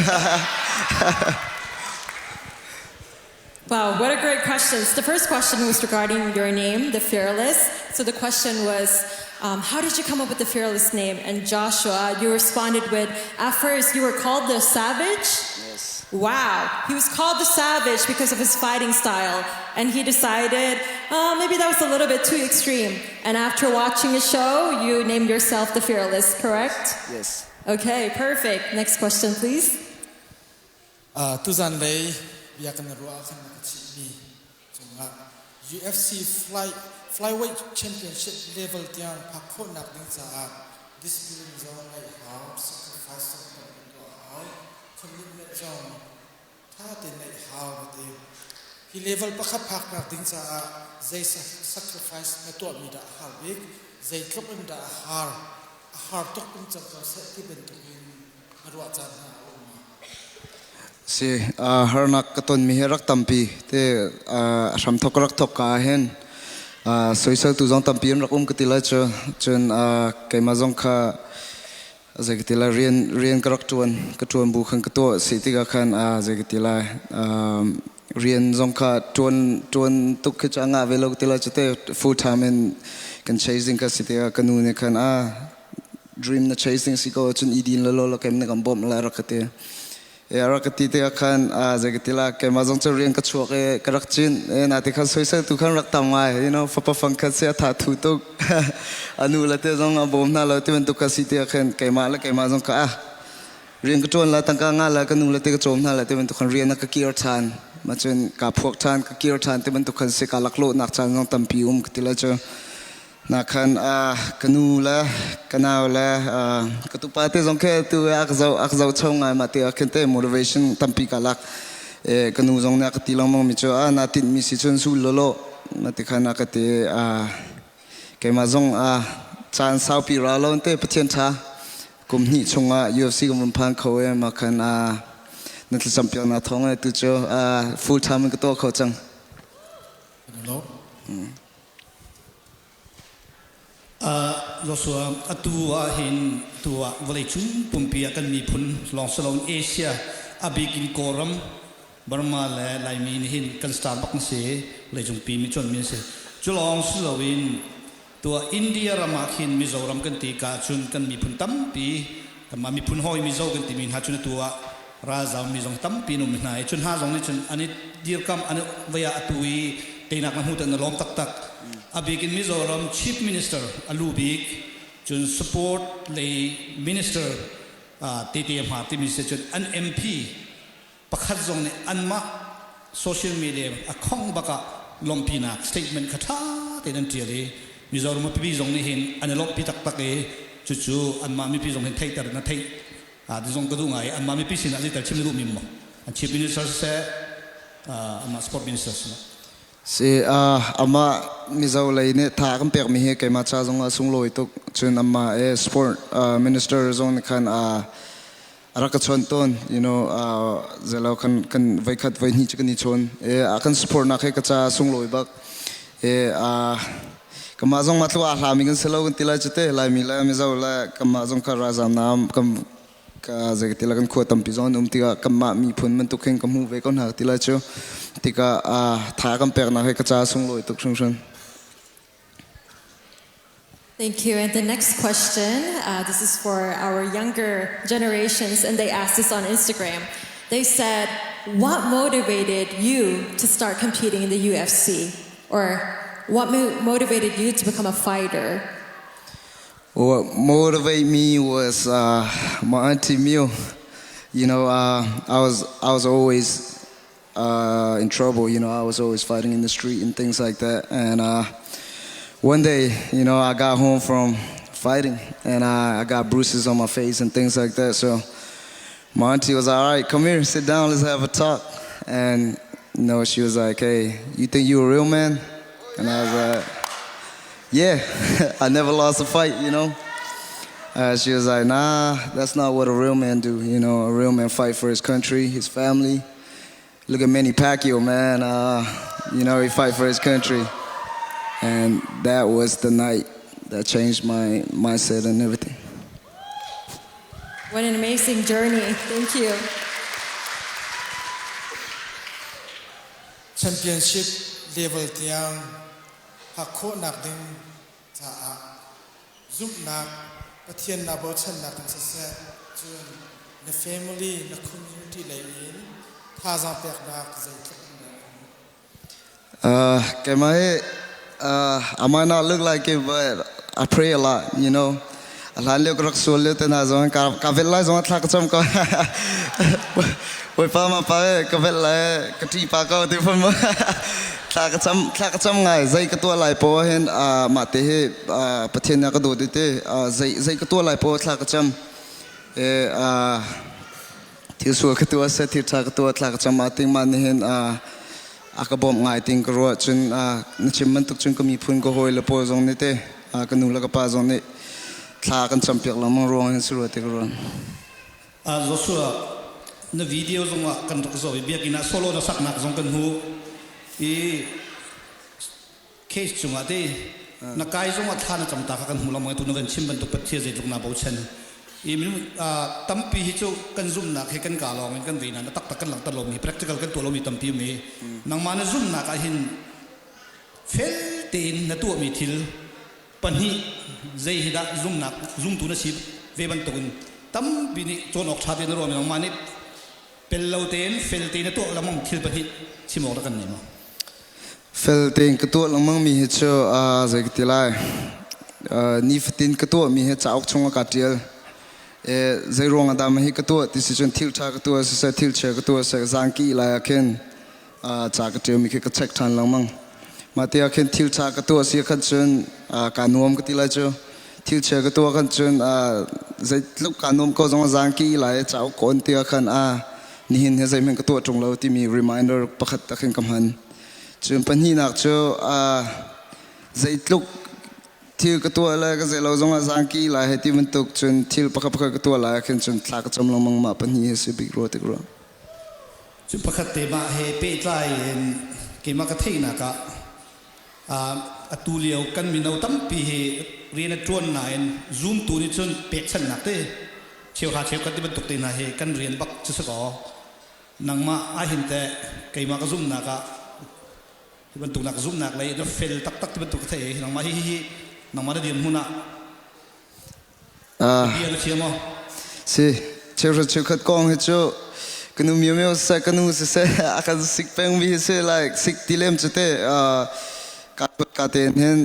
Wow, what a great question. The first question was regarding your name, the Fearless. So the question was, how did you come up with the Fearless name? And Joshua, you responded with, at first you were called the Savage. Yes. Wow. He was called the Savage because of his fighting style. And he decided, oh, maybe that was a little bit too extreme. And after watching a show, you named yourself the Fearless, correct? Yes. Okay, perfect. Next question, please. Tuzan lei bia kan ruah khan ka chimmi cungah UFC fly, flyweight championship level tiang phak khawhnak ding caah discipline zong ngeih hau, sacrifice zong tampi tuah hau, commitment zong tha tein ngeih hau na ti. Hi level pakhat phaknak ding caah zei sacrifice na tuahmi dah a har bik, zeitluk in dah a har, a har tuk in cang ko seh ti bantukin na ruah caan hna a um ma? Si, harnak ka tonmi hi rak tampi te hramthok rak thok ka hin soisel tu zong tampi in rak um ka ti lai cu cun keimah zong kha zei ka ti lai rian rian ka rak tuan ka tuan bu khan ka tuah si tikah khan zei ka ti lai rian zong kha tuan tuan tuk khi cu a ngah ve lo ka ti lai cu te full time in kan chasing ka si tikah ka nu nih khan a dream na chasing si ko cun i din lo lo kem na kan bawmh la rak ka ti e rak ka ti tikah khan zei ka ti la keimah zong cu rian ka chuak i ka rak cin e na ti khan soisel tu khan rak tam ngai you know fapa fang khat si a tha thu tuk anu le te zong a bawm hna lo ti bantuk ka si tikah khan keimah le keimah zong ka ah rian ka ṭuan la tangka nga la ka nu le te ka cawm hna la ti bantuk khan rian ka kir ṭhan ma cun ka phuak ṭhan ka kir ṭhan ti bantuk khan si ka laklawh nak caan zong tampi um ka ti la cu Na khan ka nu le ka nau le ka tupa te zong khi tu a ka zoh a ka zoh cho ngai ma ti ah khin te motivation tampi ka lak e ka nu zong nih a ka ti lengmang mi cu a na tinh mi si cun sul lolo na ti khan a ka ti a keimah zong a caan saupi ra lo te Pathian tha kum hnih chungah UFC ka vun phan kho e ma khan a na thlacam piak na thong e tu cu full time in ka tuah kho cang. Hello. Joshua, atu ah hin tu ah vawleicung pumpi ah kan miphun lawng si loin Asia a bik in Kawlram, Burma le Laimi nih hin kan star bak na si, vawleicung pi mi cuanmi na si. Cu lawng si loin tuah India ram ah khin Mizoram kan ti ka cun kan miphun tampi kanmah miphun hawi Mizo kan timi hna cun atu ah ralzam mi zong tampi an um hna i cun hna zong nih cun an i dirkamh an vei ah atu i teinak na hmu na lawm taktak a bik in Mizoram Chief Minister a lu bik cun support lei minister tete hma timi si cun an MP pakhat zong nih anmah social media a khong bak ah lawmhpinak statement kha ṭha tein an ṭial i Mizoram mipi zong nih hin an i lawmhpi taktak i cucu anmah mipi zong hin theihter na theih ti zong ka duh ngai anmah mipi sinah zeital chim na duhmi maw an chief minister siseh amah sport minister siseh Si amah Mizo lei nih tha kan pekmi hi keimah ca zong ah sunglawi tuk cun amah e sport minister zong nih khan a rak ka chawnh tawn you know zelo kan kan voikhat voihnih cu kan i chawn e a kan support nak he ka ca sunglawi bak e kamah zong ma tlu a hlami kan si lo kan ti lai cu te Laimi le Mizo le kamah zong kha ralzam nam kam ka zei ti la kan khua tampi zong an um tikah kanmah miphun bantuk hin ka hmu ve ko hna ti lai cu tikah tha kan peknak hi ka ca sunglawi tuk hringhran. Thank you. And the next question, this is for our younger generations, and they asked this on Instagram. They said, What motivated you to start competing in the UFC? Or what motivated you to become a fighter? What motivated me was my auntie Miu. You know, I was always in trouble. I was always fighting in the street and things like that. And one day, I got home from fighting and I got bruises on my face and things like that. So my auntie was like, "All right, come here, sit down, let's have a talk." And she was like, "Hey, you think you a real man?" And I was like, "Yeah, I never lost a fight." She was like, "Nah, that's not what a real man do. A real man fight for his country, his family. Look at Manny Pacquiao, man. He fight for his country." And that was the night that changed my mindset and everything. What an amazing journey. Thank you. Championship level tiang phak khawhnak ding caah zumhnak Pathian na bochannak in siseh cun Na family, na community lei in thazaang peknak zeitluk in dah um? Keimah hi I might not look like it, but I pray a lot. A hlan lio ka rak sual lio te hna zong ka ka vel lai zong thla ka cam ko. Bawipa ma pa ka vel lai ka ṭi pa ko ti phun mu. Thla ka cam thla ka cam ngai zei ka tuah lai po hin mah te hi Pathian na ka dawt te zei zei ka tuah lai po thla ka cam. E thil sual ka tuah seh thil ṭha ka tuah thla ka cam ah ting mah nih hin a ka bawmh ngai ting ka ruah cun na chim bantuk cun ka miphun ka hawi le pawl zong nih te ka nu le ka pa zong nih thla kan campiak lengmang ruang hin si rua ti ka ruah. Joshua na video zong ah kan rak zoh i biakinn ah solo na saknak zong kan hmu i case cungah te na kai zong ah thla na cam ta kha kan hmu lengmang tu na kan chim bantuk Pathian zeitluk na bochan i minung tampi hi cu kan zumhnak he kan ka lawng in kan vei na taktak kan langhter lomi practical kan tuah lomi tampi um i nangmah na zumhnak ah hin fel tein na tuahmi thil pahnih zei hi dah zumnak zumtu na si ve bantukin tampi nih cawn awk ṭha te na ruahmi nangmah nih pel lo tein fel tein na tuah lengmang thil pahnih chim awk dah kan nei maw? Fel tein ka tuah lengmang mi hi cu zei ka ti lai nifatin ka tuah mi hi cauk chung ah kaa ṭial. Zei ruang ah dah mah hi ka tuah ti si cun thil ṭha ka tuah siseh thil chia ka tuah siseh zaangki lai ah khin ca ka ṭial mi khi ka check ṭhan lengmang. Mah ti ah khin thil ṭha ka tuah si khan cun kaa nuam ka ti lai cu. Thil chia ka tuah khan cun zeitluk kaa nuam ko zong ah zaangki lai cauk ka on ti ah khan nihin hi zeihmanh ka tuah ṭung lo timi reminder pakhat tak hin ka hman. Cun pahnihnak cu zeitluk thil ka tuah le ka zei lo zongah zaangki lai hei ti bantuk cun thil pakhat pakhat ka tuah lai ah khin cun thla ka cam lengmang mah pahnih hi si bik rua tik rua. Cu pakhat te mah he pehtlai in keimah ka theihnak ah atu lio kan mino tampi hi rian a ṭuan nain zumtu nih cun pekchanhnak te cheuhra cheukhat ti bantuk te hna hi kan rian bak cu si kaw nangmah ahhin teh keimah ka zumhnak ah hi bantuk nak zumhnak lei na fel taktak ti bantuk ka theih i nangmah hi hi nangmah na dirhmun ah bia na thiam maw? Si, cheuhra cheukhat kong hi cu ka nu mio mio siseh ka nu siseh a kan sik peng mi hi si like sik ti lem cu te ka ka te hin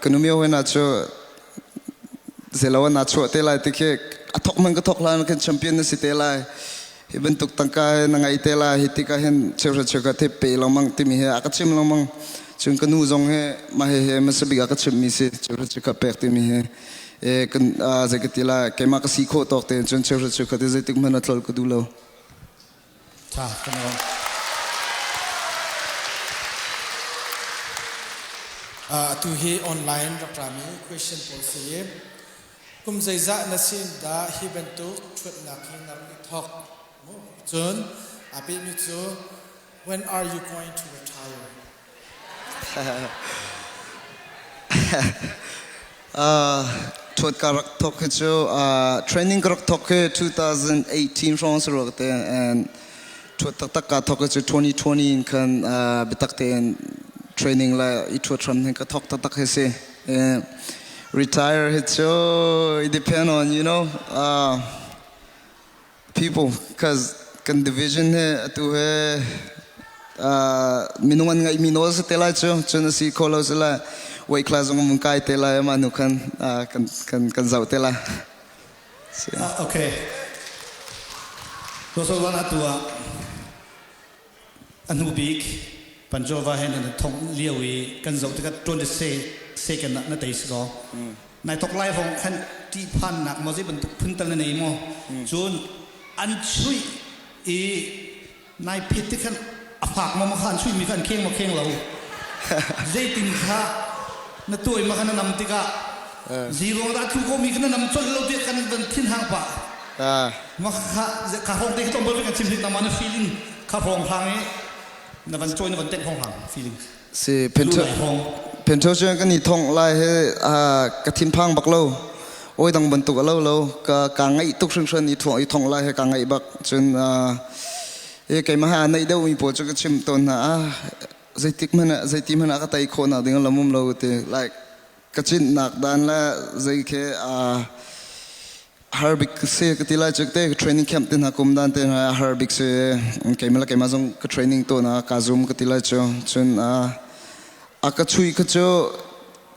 ka nu mio hna cu zelo na chuah te lai ti khi a thok man ka thok hlan khin champion na si te lai hi bantuk tangka he na ngai te lai hi tikah hin cheuhra cheukhat he pe lengmang timi he a ka chim lengmang cun ka nu zong he mah he he hmasa bik a ka chimmi si cheuhra cheukhat pek timi he e kan zei ka ti lai keimah ka si khawh tawk tein cun cheuhra cheukhat hi zeitik hmanh a tlol ka duh lo. Tha kan Atu hi online rak rami question pawl si Kum zeizah na si in dah hi bantuk ṭhuatnak hi na rak i thawk? Cun aa pehmi cu When are you going to retire? Ṭhuat ka rak thawk hi cu training ka rak thawk hi 2018 hrawng si rua ka ti and ṭhuat taktak kaa thawk hi cu 2020 in khan biatak tein training le i ṭhuat hram hin ka thawk taktak hi si. Retire hi cu it depend on people cause kan division hi atu he minung an ngeihmi nawl si te lai cu cun a si kho lo si lai weight class zong mun kai te lai mah nu khan kan kan kan zoh te lai. Okay. Joshua Van atu ah A hnu bik Panjova he nan thong lio i kan zoh tikah 20 second ah na tei si kaw. Nai thok lai hrawng khan ṭihphannak maw zei bantuk phun tal na nei maw? Cun an chuih i nai phet ti khan a fak maw ma kha an chuihmi kha an kheng maw kheng lo. Zeitin kha na tuai ma kha na nam tikah ziruang dah a tlu komi kha na nam colh lo tiah kan van thinhang pah. Ma kha kha hrawng te khi tlawmpal kan chim hnik nangmah na feeling kha hrawng hlang i na van cawi na van tengh hrawng hlang feeling. Si pento cu kan i thong lai he ka thinphang bak lo oi dang bantuk a lo lo ka ka ngaih tuk hringhran i thong i thong lai he ka ngaih bak cun e keimah ha naih deuh mi pawl cu ka chim tawn hna a zeitik hmanh ah zeiti hmanh ah ka tei khawh nak ding a lam um lo ti like ka cinnak dan le zei khi. Har bik si ka ti lai cu te training camp te hna kum dan te hna har bik si. Keimah le keimah zong ka training to na ka zum ka ti lai cu. Cun a ka chui ka cu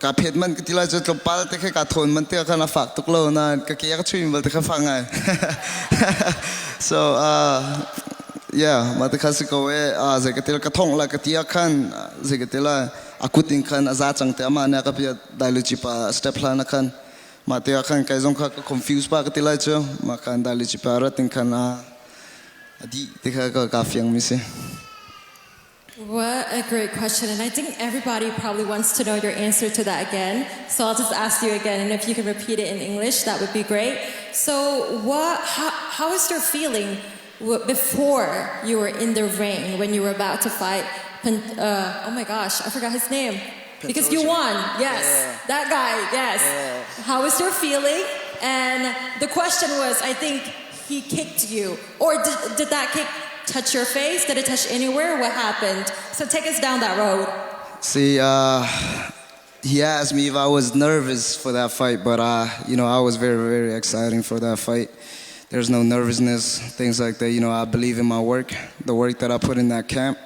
ka phet man ka ti lai cu tlawmpal te khe ka thawn man te khan a fak tuk lo na ka ke ka chui bal te kha fak ngai. So yeah, ma te kha si ko e zei ka til ka thong la ka ti khan zei ka til a kut in khan a za chang te ama na ka pia dailuchi pa step hlan khan ma te khan kai zong kha ka confuse pa ka ti lai cu ma khan dailuchi pa rat in khan a di te kha ka ka fiang mi si. What a great question. And I think everybody probably wants to know your answer to that again. So I'll just ask you again, and if you can repeat it in English, that would be great. So what, how is your feeling before you were in the ring when you were about to fight? Oh my gosh, I forgot his name. Because you won, yes. Yeah. That guy, yes. Yeah. How was your feeling? And the question was, I think he kicked you. Or did that kick touch your face? Did it touch anywhere? What happened? So take us down that road. See, he asked me if I was nervous for that fight, but I was very, very exciting for that fight. There's no nervousness, things like that. I believe in my work, the work that I put in that camp.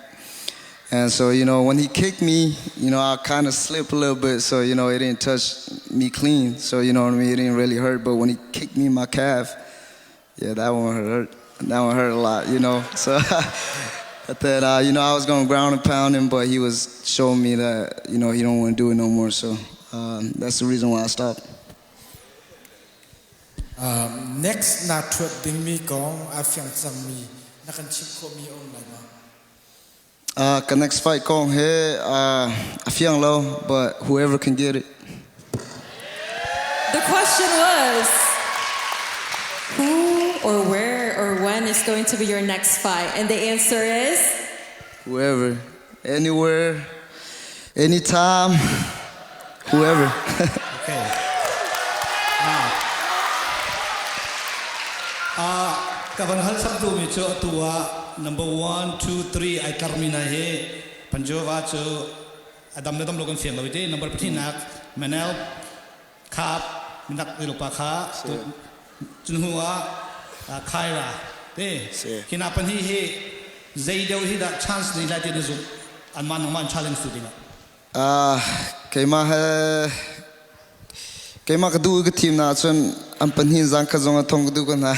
And so, when he kicked me, I kind of slipped a little bit, so, it didn't touch me clean. So, you know what I mean? It didn't really hurt. But when he kicked me in my calf, yeah, that one hurt. That one hurt a lot. So, but then, I was going ground and pound him, but he was showing me that, he don't want to do it no more. So that's the reason why I stopped. Next na thuat ding mi kong a fiang cang mi na kan chim khawh mi um lai ma? Ka next fight kong he a fiang lo, but whoever can get it. The question was, who or where or when is going to be your next fight? And the answer is? Whoever, anywhere, anytime, whoever. Okay. Now, ka van hal sak tu mi cu atu ah number one, two, three ai tlar mi na hi Panjova cu adam le dam lo kan fiang lo te number pathinak Manel Khap minak pa kha cun hnu ah Khaira te hina pan hi hi zei deuh hi dah chance nei lai ti na zumh anmah nangmah an challenge tu dingah? Keimah he keimah ka duh ka thim na ahcun an pahnih zang khat zong a thong ka duh ko hna.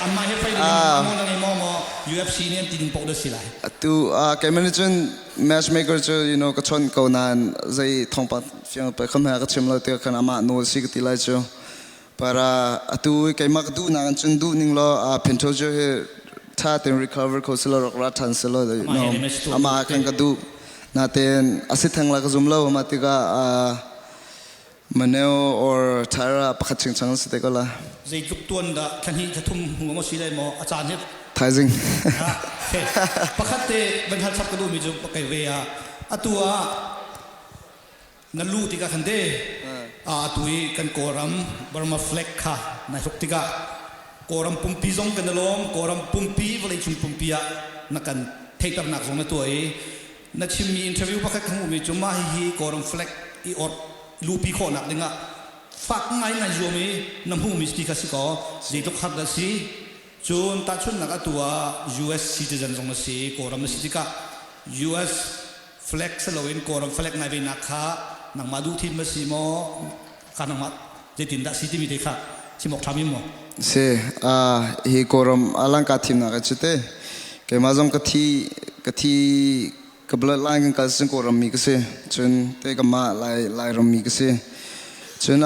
Anmah he fei na ngei maw maw UFC nih an ti ding paoh dah si lai? Atu keimah nih cun matchmaker cu ka chawnh ko nain zei thawngpang fiang pe kham he ka chim lo ti khan amah nawl si ka ti lai cu. Para atu keimah ka duh nak cun duh ning law Pantoja hi tha tein recover kho selaw rak ra than selaw amah khan ka duh. Natein asi theng la ka zum lo ama tikah Maneo or Tyra pakhat chingchang si te ko la. Zeitluk tuan dah thla hnih thla thum hnu maw si lai maw a caan hi? Thaizing. Pakhat te van hal chap ka duhmi cu kai ve ah atu ah na lu tikah khan te atu i kan Kawlram Burma flag kha nai hruk tikah Kawlram pumpi zong kan i lawm. Kawlram pumpi vawleicung pumpi ah na kan theiternak zong na tuah i na chimmi interview pakhat ka hmuhmi cu mah hihi Kawlram flag i orh lupi khawhnak dingah fak ngai nai zuam i na hmuhmi ti kha si kaw zeitluk har dah si. Cun tahchunhnak atu ah US citizen zong na si i Kawlram na si tikah US flag si loin Kawlram flag ngai ve nak kha nangmah duh thim ma si maw kha nangmah zeitin dah si timi te kha chim awk ṭha mi maw? Si, hi Kawlram alangka thimnak a cu te. Keimah zong ka thi ka thi ka bloodline kan kal sin Kawlram mi ka si. Cun te ka mah Lai Lairam mi ka si. Cun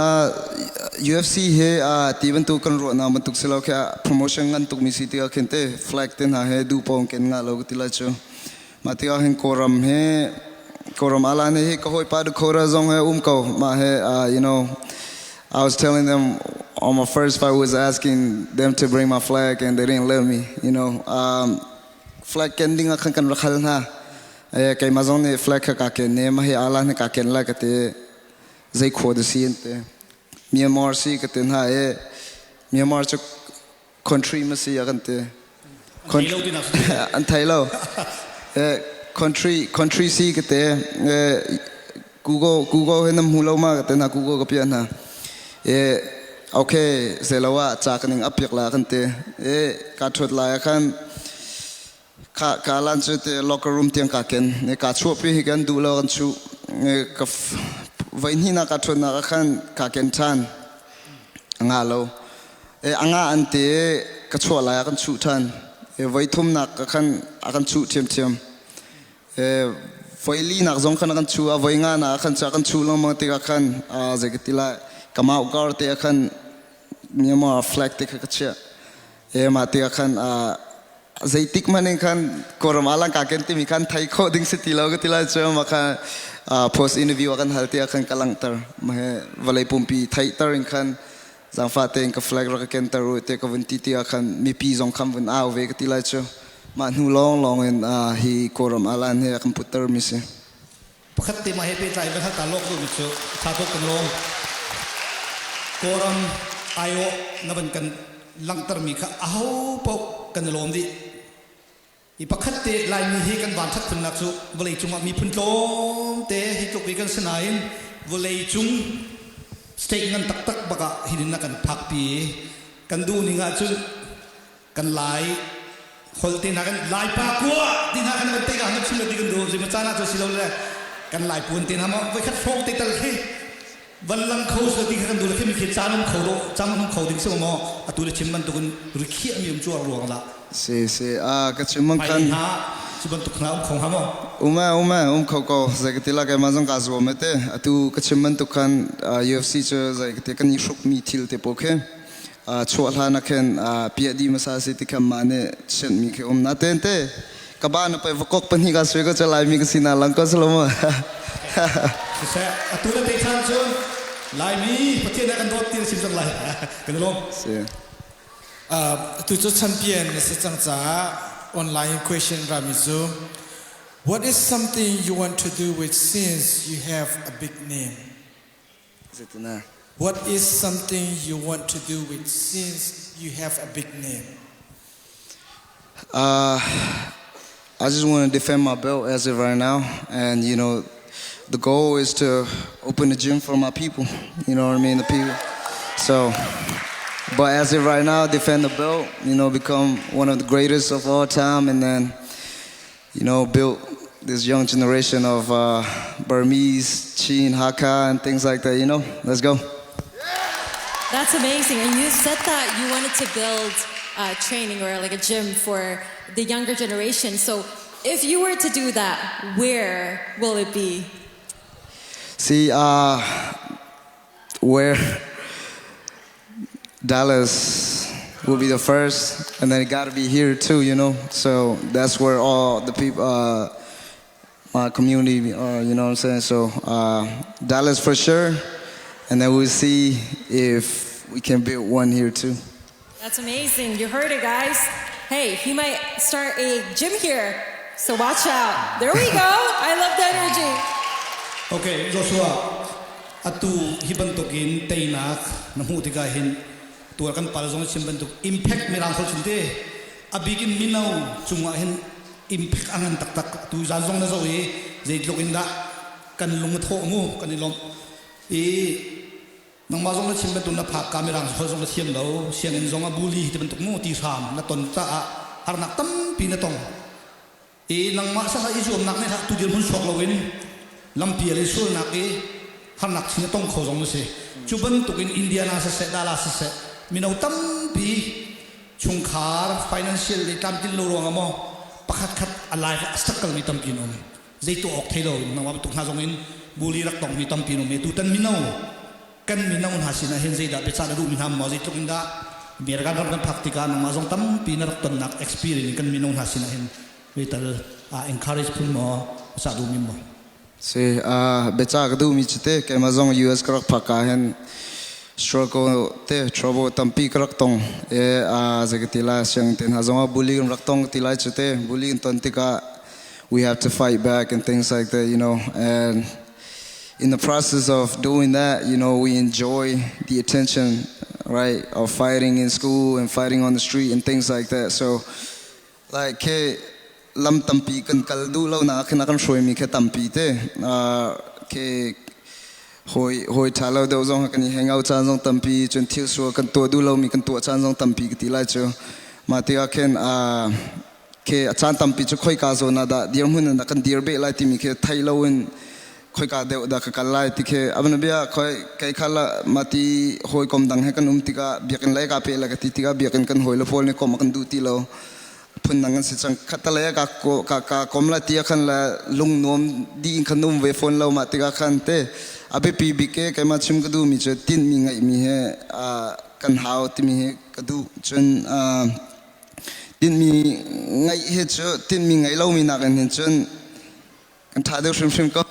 UFC he ti bantuk kan ruahnak bantuk si lo khi promotion ngan tuk mi si tikah khin te flag te hna he duh pawng ken nga lo ka ti lai cu. Mah tikah hin Kawlram he Kawlram alan he ka hawipa Dakota zong he um ko. Mah he I was telling them on my first fight was asking them to bring my flag and they didn't let me. Flag ken ding ah khan kan rak hal hna. Keimah zong nih flag kha ka ken ne mah hi alan he ka ken lai ka ti. Zei khua dah si an ti. Myanmar si ka ti hna i Myanmar cu country ma si a kan ti. An thei lo. Country country si ka ti. Google Google he nam hmu lo ma ka ti hna. Google ka piah hna. E okay zelo ah ca ka ning apiak la kan ti. E ka thut lai ah khan ka ka lan cu te locker room tiang ka ken. Ne ka chuah pi hi kan duh lo kan chu. Ne ka voi hnih na ka thut nak ah khan ka ken than. Anga lo. E anga an te ka chuah lai ah kan chuh than. E voi thum nak ka khan a kan chuh thiam thiam. E voi li nak zong khan a kan chuh a voi nga na khan cha kan chuh lengmang tikah khan zei ka ti lai kamau kar te ah khan Myanmar flag te kha ka chiah. E mah tikah khan zeitik hmanh in khan Kawlram alang ka ken timi khan thei khawh ding si ti lo ka ti lai cu mah kha post interview a kan hal tiah khan ka langhter. Mah he vawlei pumpi theihter in khan zaangfah tein ka flag rak ka kenter u te ka vun ti tikah khan mipi zong khan vun au ve ka ti lai cu mah hnu lawng lawng in hi Kawlram alan he a kan putter mi si. Pakhat te mah he pehtlai in kan ta lawk duhmi cu tha tuk kan lawm. Kawlram aiawh na van kan langhtermi kha aho paoh kan i lawm dih. I pakhat te Laimi hi kan van ṭhat khunnak cu vawlei cungah miphun tlawmte hi tluk i kan si nain vawlei cung state ngan taktak bak ah hinin na kan phakpi i kan duh ning ahcun kan Lai holh te hna kan Lai pa kua ti hna kan van te ka han chim ti kan duh zima caan ah cu si lo le kan Lai puan te hna ma voi khat hrawng te tal khi van lang kho so ti kha kan duh le khi mi khi caan um kho do caan um kho ding si maw atu le chim bantukin rikhiah mi um cu ruang la. Si si a ka chim mang khan ha cu bantuk hna um kho ha maw? Uma uma um kho ko. Zai ka ti la kai ma zong ka zuam te atu ka chim bantuk khan UFC cu zai ka ti kan i hruk mi thil te po khe chuah hlan ah khin piah di hmasa si ti khan mah nih sent mi khi um na ten te ka ba na pai vakok pahnih ka sui ko cha lai mi ka sina lang ko salo Siseh atu na te chan cun Laimi Pathian kan dawt ti na sim cang lai kan lawm. Si. Tu cu champion na si cang caah online question rami cu what is something you want to do with since you have a big name? Zeitina? What is something you want to do with since you have a big name? I just want to defend my belt as of right now, and the goal is to open a gym for my people. You know what I mean? The people. So, but as of right now, defend the belt. Become one of the greatest of all time, and then, build this young generation of Burmese, Chin, Hakka, and things like that. Let's go. That's amazing. And you said that you wanted to build training or like a gym for the younger generation. So if you were to do that, where will it be? See, where Dallas will be the first, and then it got to be here too. So that's where all the people, my community, you know what I'm saying? So Dallas for sure, and then we'll see if we can build one here too. That's amazing. You heard it, guys. Hey, he might start a gym here. So watch out. There we go. I love the energy. Okay, Joshua, atu hi bantukin teinak na hmuh tikah hin tuar kan pal zong chim bantuk impact mirang khol chim te abikin mino cungah hin impact a ngan taktak. Tu zan zong na zo i zeitluk in dah kan lung a thawh mu kan i lawmh i nangmah zong na chim bantuk na phak ka mirang holh zong na thiam lo, sianginn zong a bully ti bantuk mu ti hram na ton caah harnak tampi na tong i nangmah sa i zuamnak nih tu dirhmun chuak loin lampi le sualnak i harnak chin a tong kho zong na si. Cu bantukin Indiana siseh, Dallas siseh, mino tampi chungkhar financial le tlamtlin lo ruangah maw pakhat khat a life a struggle mi tampi an um, zei tuah awk thei lo in nangmah bantuk hna zong in bully rak tong mi tampi an um i tutan mino kan mino hna sinah hin zeidah biacah na duhmi hna maw? Zeitluk in dah American ram kan phak tikah nangmah zong tampi na rak tonnak experience in kan mino hna sinah hin zeital encourage phun maw biacah duhmi maw? Si biacah ka duhmi cu te keimah zong US ka rak phak ah hin struggle te trouble tampi ka rak tong e zei ka ti lai, sianginn te hna zong ah bully kan rak tong ka ti lai cu te. Bully kan ton tikah we have to fight back and things like that, and in the process of doing that, we enjoy the attention, right, of fighting in school and fighting on the street and things like that. So, like, ke lam tampi kan kal duh lo na khin kan hruai mi khe tampi te ke. Hawi hawi ṭha lo deuh zong kan i hangout caan zong tampi cun thil sual kan tuah duh lomi kan tuah caan zong tampi ka ti lai cu. Mah tikah khin khi a caan tampi cu khoika zawn ah dah dirhmun in dah kan dir beh lai timi khi thei loin khoika deuh dah ka kal lai ti khi a bia khoi kei kha la mati hawikom dang he kan um tikah biakinn lei ka pe la ka ti tikah biakinn kan hawi le pawl nih kom a kan duh ti lo phun dang kan si cang khatalei ka ka ka kom la tia khan la lung nuam di in khan um ve phone lo ma tikah khan te a biapi bik ke keimah chim ka duh mi cu tinh mi ngaih mi he kan hau timi hi ka duh cun Tinhmi ngeih hi cu tinhmi ngeih lomi nakin hin cun kan ṭha deuh hrimhrim ko.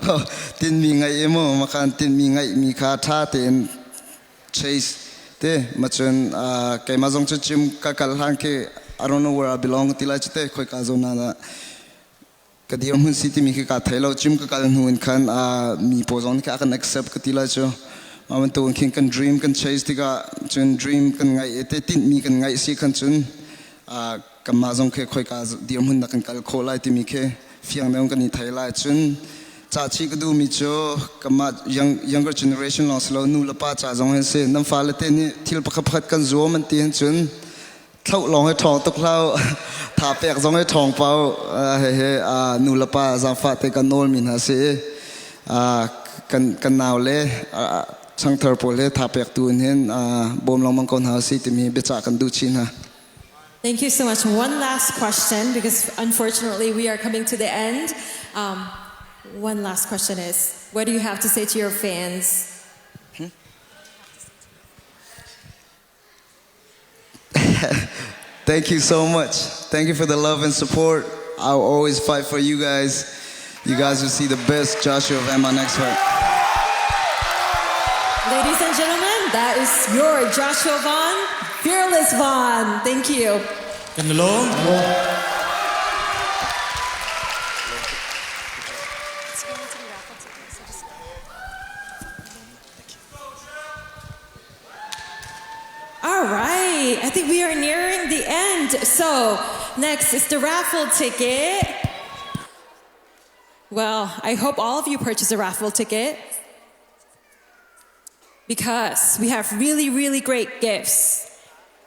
Tinhmi ngeih i mu makhan tinhmi ngeihmi kha ṭha tein chase te ma cun keimah zong cu gym ka kal hlan khi I don't know where I belong ti lai cu te khoika zawn ah ka dirhmun si timi khi kaa thei lo gym ka kal hnu in khan mi pawl zong nih kha a kan accept ka ti lai cu mah bantuk khin kan dream kan chase tikah cun dream kan ngaih te tinhmi kan ngaih si khan cun kanmah zong khi khoika dirhmun na kan kal khawh lai timi khi fiang deuh kan i thei lai cun ca chih ka duhmi cu kanmah younger generation lawng si lo nu le pa ca zong hin si nan fale te nih thil pakhat pakhat kan zuam an ti hin cun thloh lawng hi ṭhawng tuk hlah tha pek zong hi ṭhawng pau hehe nu le pa zaangfah te kan nawl mi hna si kan kan nau le changthar pawl he tha pek tu in hin bawm lengmang ko hna si timi biacah kan duh chih hna. Thank you so much. One last question, because unfortunately we are coming to the end. One last question is, what do you have to say to your fans? Thank you so much. Thank you for the love and support. I'll always fight for you guys. You guys will see the best Joshua Van my next fight. Ladies and gentlemen, that is your Joshua Van, Fearless Van. Thank you. Hello. All right, I think we are nearing the end. So, next is the raffle ticket. Well, I hope all of you purchase a raffle ticket because we have really, really great gifts.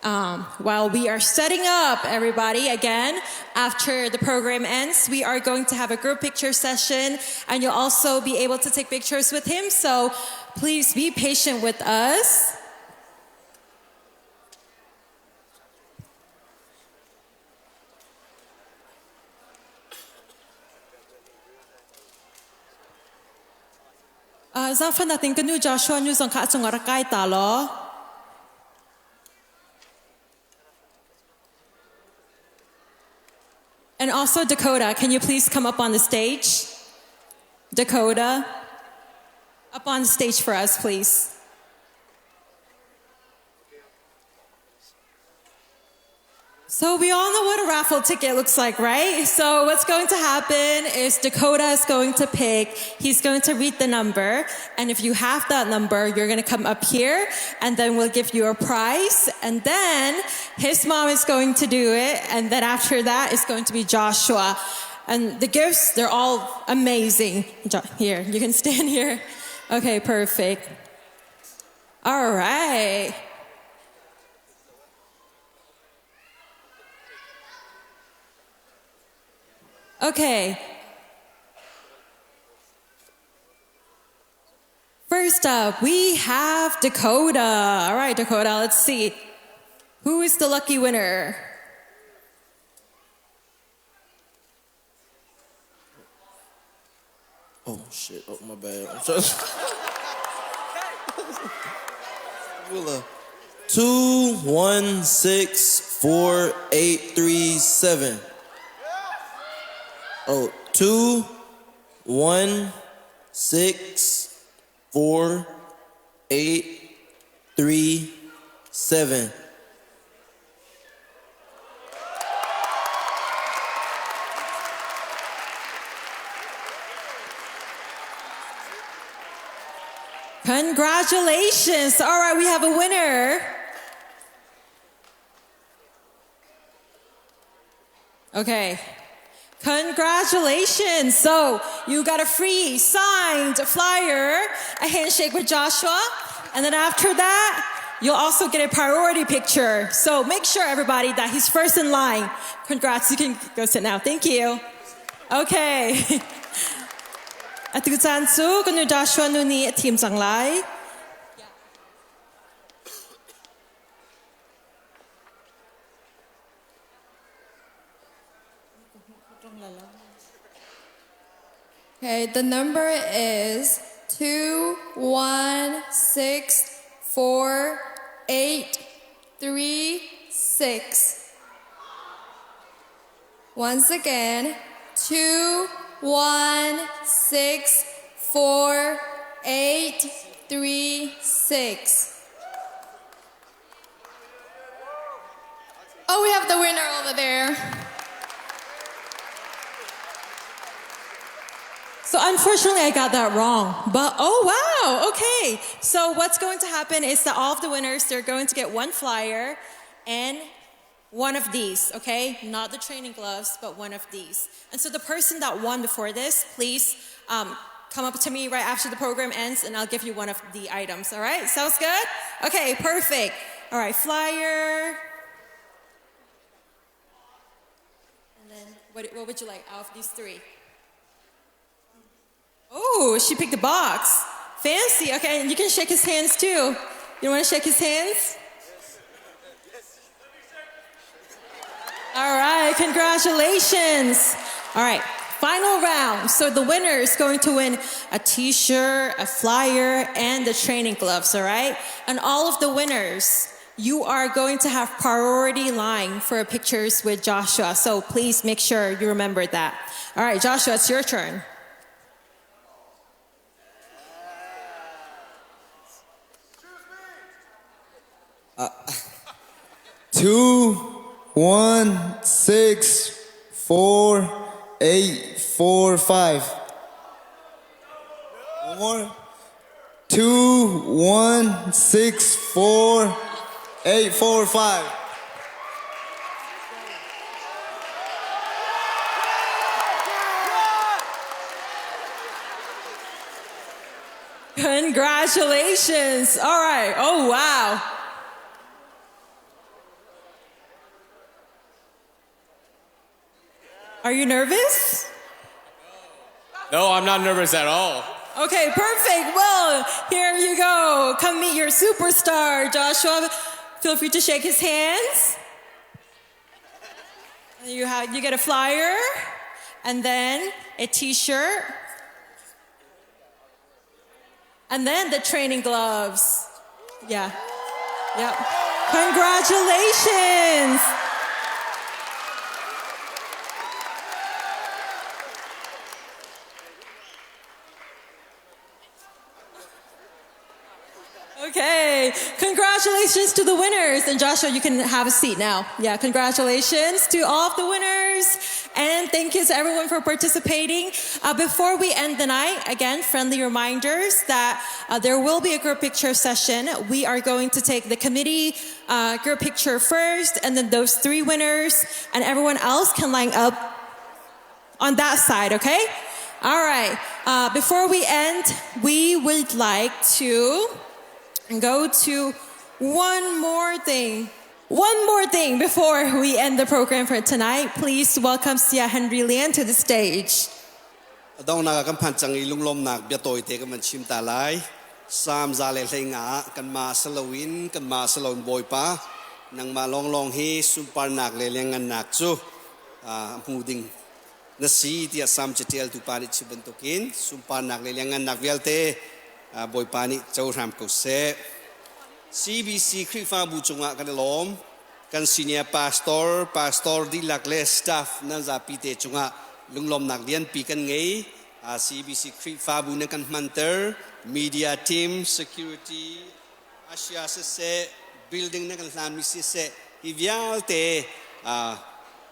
While we are setting up, everybody, again, after the program ends, we are going to have a group picture session, and you'll also be able to take pictures with him. So please be patient with us. Zaangfahnak in ka nu Joshua nu zong kha a cungah rak kai ta law. And also Dakota, can you please come up on the stage? Dakota, up on the stage for us, please. So we all know what a raffle ticket looks like, right? So what's going to happen is Dakota is going to pick, he's going to read the number, and if you have that number, you're going to come up here, and then we'll give you a prize, and then his mom is going to do it, and then after that, it's going to be Joshua. And the gifts, they're all amazing. Here, you can stand here. Okay, perfect. All right. Okay. First up, we have Dakota. All right, Dakota, let's see. Who is the lucky winner? Oh shit! Oh my bad. 2 1 6 4 8 3 7. Oh, 2 1 6 4 8 3 7. Congratulations. All right, we have a winner. Okay. Congratulations. So you got a free signed flyer, a handshake with Joshua, and then after that, you'll also get a priority picture. So make sure everybody that he's first in line. Congrats, you can go sit now. Thank you. Okay. Atu caan cu kan nu Joshua nu nih a thim cang lai. Okay, the number is 2, 1, 6, 4, 8, 3, 6. Once again, 2, 1, 6, 4, 8, 3, 6. Oh, we have the winner over there. So unfortunately, I got that wrong. But oh wow, okay. So what's going to happen is that all of the winners, they're going to get one flyer and one of these, okay? Not the training gloves, but one of these. And so the person that won before this, please um, come up to me right after the program ends and I'll give you one of the items, all right? Sounds good? Okay, perfect. All right, flyer. And then what, what would you like out of these three? Oh, she picked a box. Fancy. Okay, and you can shake his hands too. You want to shake his hands? All right, congratulations. All right, final round. So the winner is going to win a t shirt, a flyer, and the training gloves, all right? And all of the winners, you are going to have priority line for pictures with Joshua. So please make sure you remember that. All right, Joshua, it's your turn. 2, 1, 6, 4, 8, 4, 5. One more. 2, 1, 6, 4, 8, 4, 5. Congratulations. All right. Oh, wow. Are you nervous? No, I'm not nervous at all. Okay, perfect. Well, here you go. Come meet your superstar, Joshua. Feel free to shake his hands. You have you get a flyer and then a t-shirt. And then the training gloves. Yeah. Yep. Congratulations. Okay, congratulations to the winners. And Joshua, you can have a seat now. Yeah, congratulations to all of the winners. And thank you to everyone for participating. Uh, before we end the night, again, friendly reminders that uh, there will be a group picture session. We are going to take the committee uh, group picture first, and then those three winners and everyone else can line up on that side, okay? All right. Uh, before we end, we would like to go to one more thing. One more thing before we end the program for tonight. Please welcome Sia Henry Lian to the stage. Donghnak ah kan phan cang i lunglawmnak biatawi te kan van chim ta lai. Psalm 115 kanmah si loin kanmah si loin Bawipa nangmah lawnglawng hi sunparnak le lianngannak cu a hmu ding na si tiah Salm catialtu pa nih chim bantukin sunparnak le lianngannak vialte Bawipa nih cohram ko seh. CBC Khrihfabu cungah kan i lawm. Kan senior pastor, pastor dihlak le staff nan zapi te cungah lunglawmnak lianpi kan ngei. CBC Khrihfabu nan kan hmanter, media team, security, Asia siseh, building nan kan hlanmi siseh, hi vialte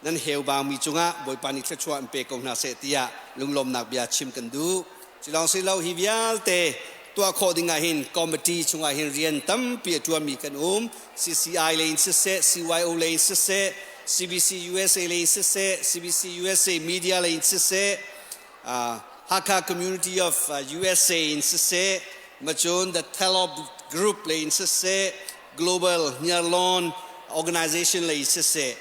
nan heubangmi cungah Bawipa nih thluachuah in pe ko hna seh tiah lunglawmnak bia chim kan duh. Cu si lo hi vialte tuah khawh ding ah hin committee chungah hin rian tampi a ṭuanmi kan um. CCI lei in siseh, CYO lei in siseh, CBC USA lei in siseh, CBC USA media lei in siseh, Hakha Community of USA in siseh, macun the Telop Group lei in siseh, Global Hniarlawn Organization lei in siseh,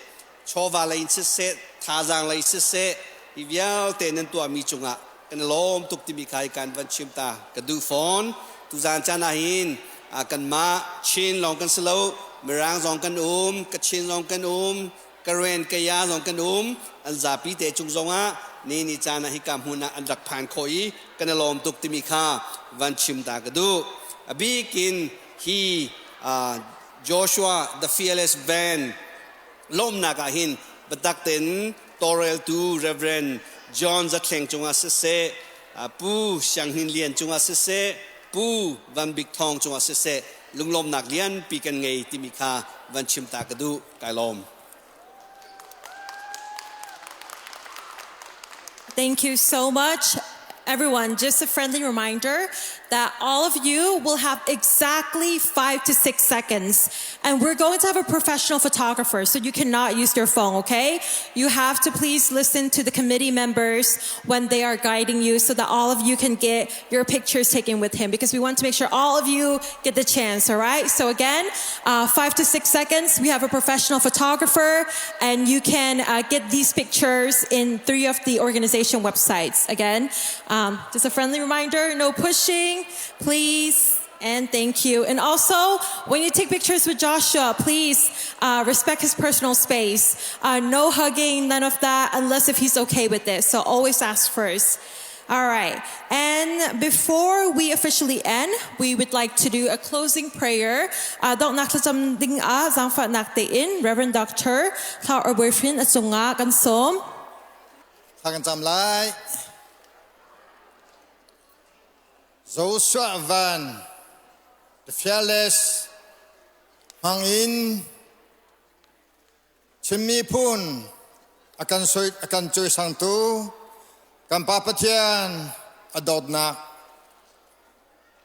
chawva lei in siseh, thazaang lei siseh, hi vialte nan tuahmi cungah kan i lawm tuk timi kha hi kan van chim ta ka duh fawn. Tuzaan caan ah hin kanmah Chin lawng kan si lo, Mirang zong kan um, Kachin zong kan um, Karen, Kaya zong kan um, an zapi te cung zongah ni ni caan ah hika hmun ah an rak phan khawh i kan i lawm tuk timi kha van chim ta ka duh. A bik in hi Joshua the Fearless Van lawmnak ah hin biatak tein tawlreltu Reverend John Zathleng cungah siseh, Pu Siang Hnin Lian cungah siseh, Pu Van Bik Thawng cungah siseh, lunglawmnak lianpi kan ngei timi kha van chim ta ka duh. Kai lawm. Thank you so much. Everyone, just a friendly reminder that all of you will have exactly 5 to 6 seconds. And we're going to have a professional photographer, so you cannot use your phone, okay? You have to please listen to the committee members when they are guiding you so that all of you can get your pictures taken with him, because we want to make sure all of you get the chance, all right? So again, 5 to 6 seconds. We have a professional photographer, and you can get these pictures in 3 of the organization websites. Again, just a friendly reminder, no pushing, please. And thank you. And also, when you take pictures with Joshua, please respect his personal space. No hugging, none of that, unless if he's okay with it. So always ask first. All right. And before we officially end, we would like to do a closing prayer. Donghnak thlacam ding ah zaangfahnak tein Reverend Dr. Thla or boyfriend a cungah kan sawm. Thla kan cam lai. Joshua Van, the fearless, hmang in Chin miphun a kan soi a kan cawisangtu kan Pa Pathian a dawtnak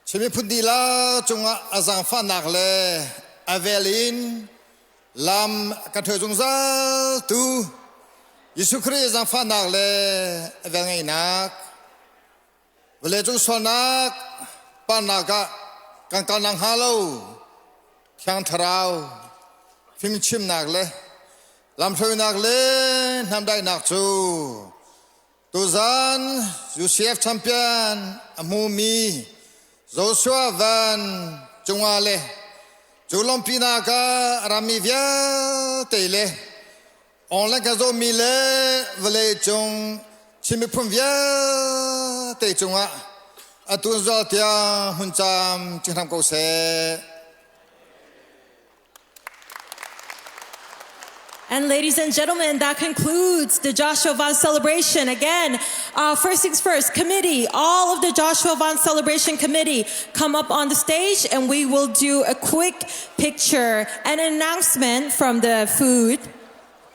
Chin miphun dihlak cungah a zaangfahnak le a vel in lam kan hruai zungzal tu Jesuh Khrih zaangfahnak le a velngeihnak vawleicung sualnak parnak ah kan kal nakhnga lo Thiang Thlarau fimchimnak le lamhruainak le hnamdaihnak cu tuzan UCF champion a hmumi Joshua Van cungah le cu lawmhpinak ah a rami vialte le online kan zawhmi le vawleicung Chin miphun vialte cungah atu zual tiang hun cam cing hram ko seh. And ladies and gentlemen, that concludes the Joshua Van celebration. Again, first things first, committee, all of the Joshua Van celebration committee, come up on the stage and we will do a quick picture and announcement from the food.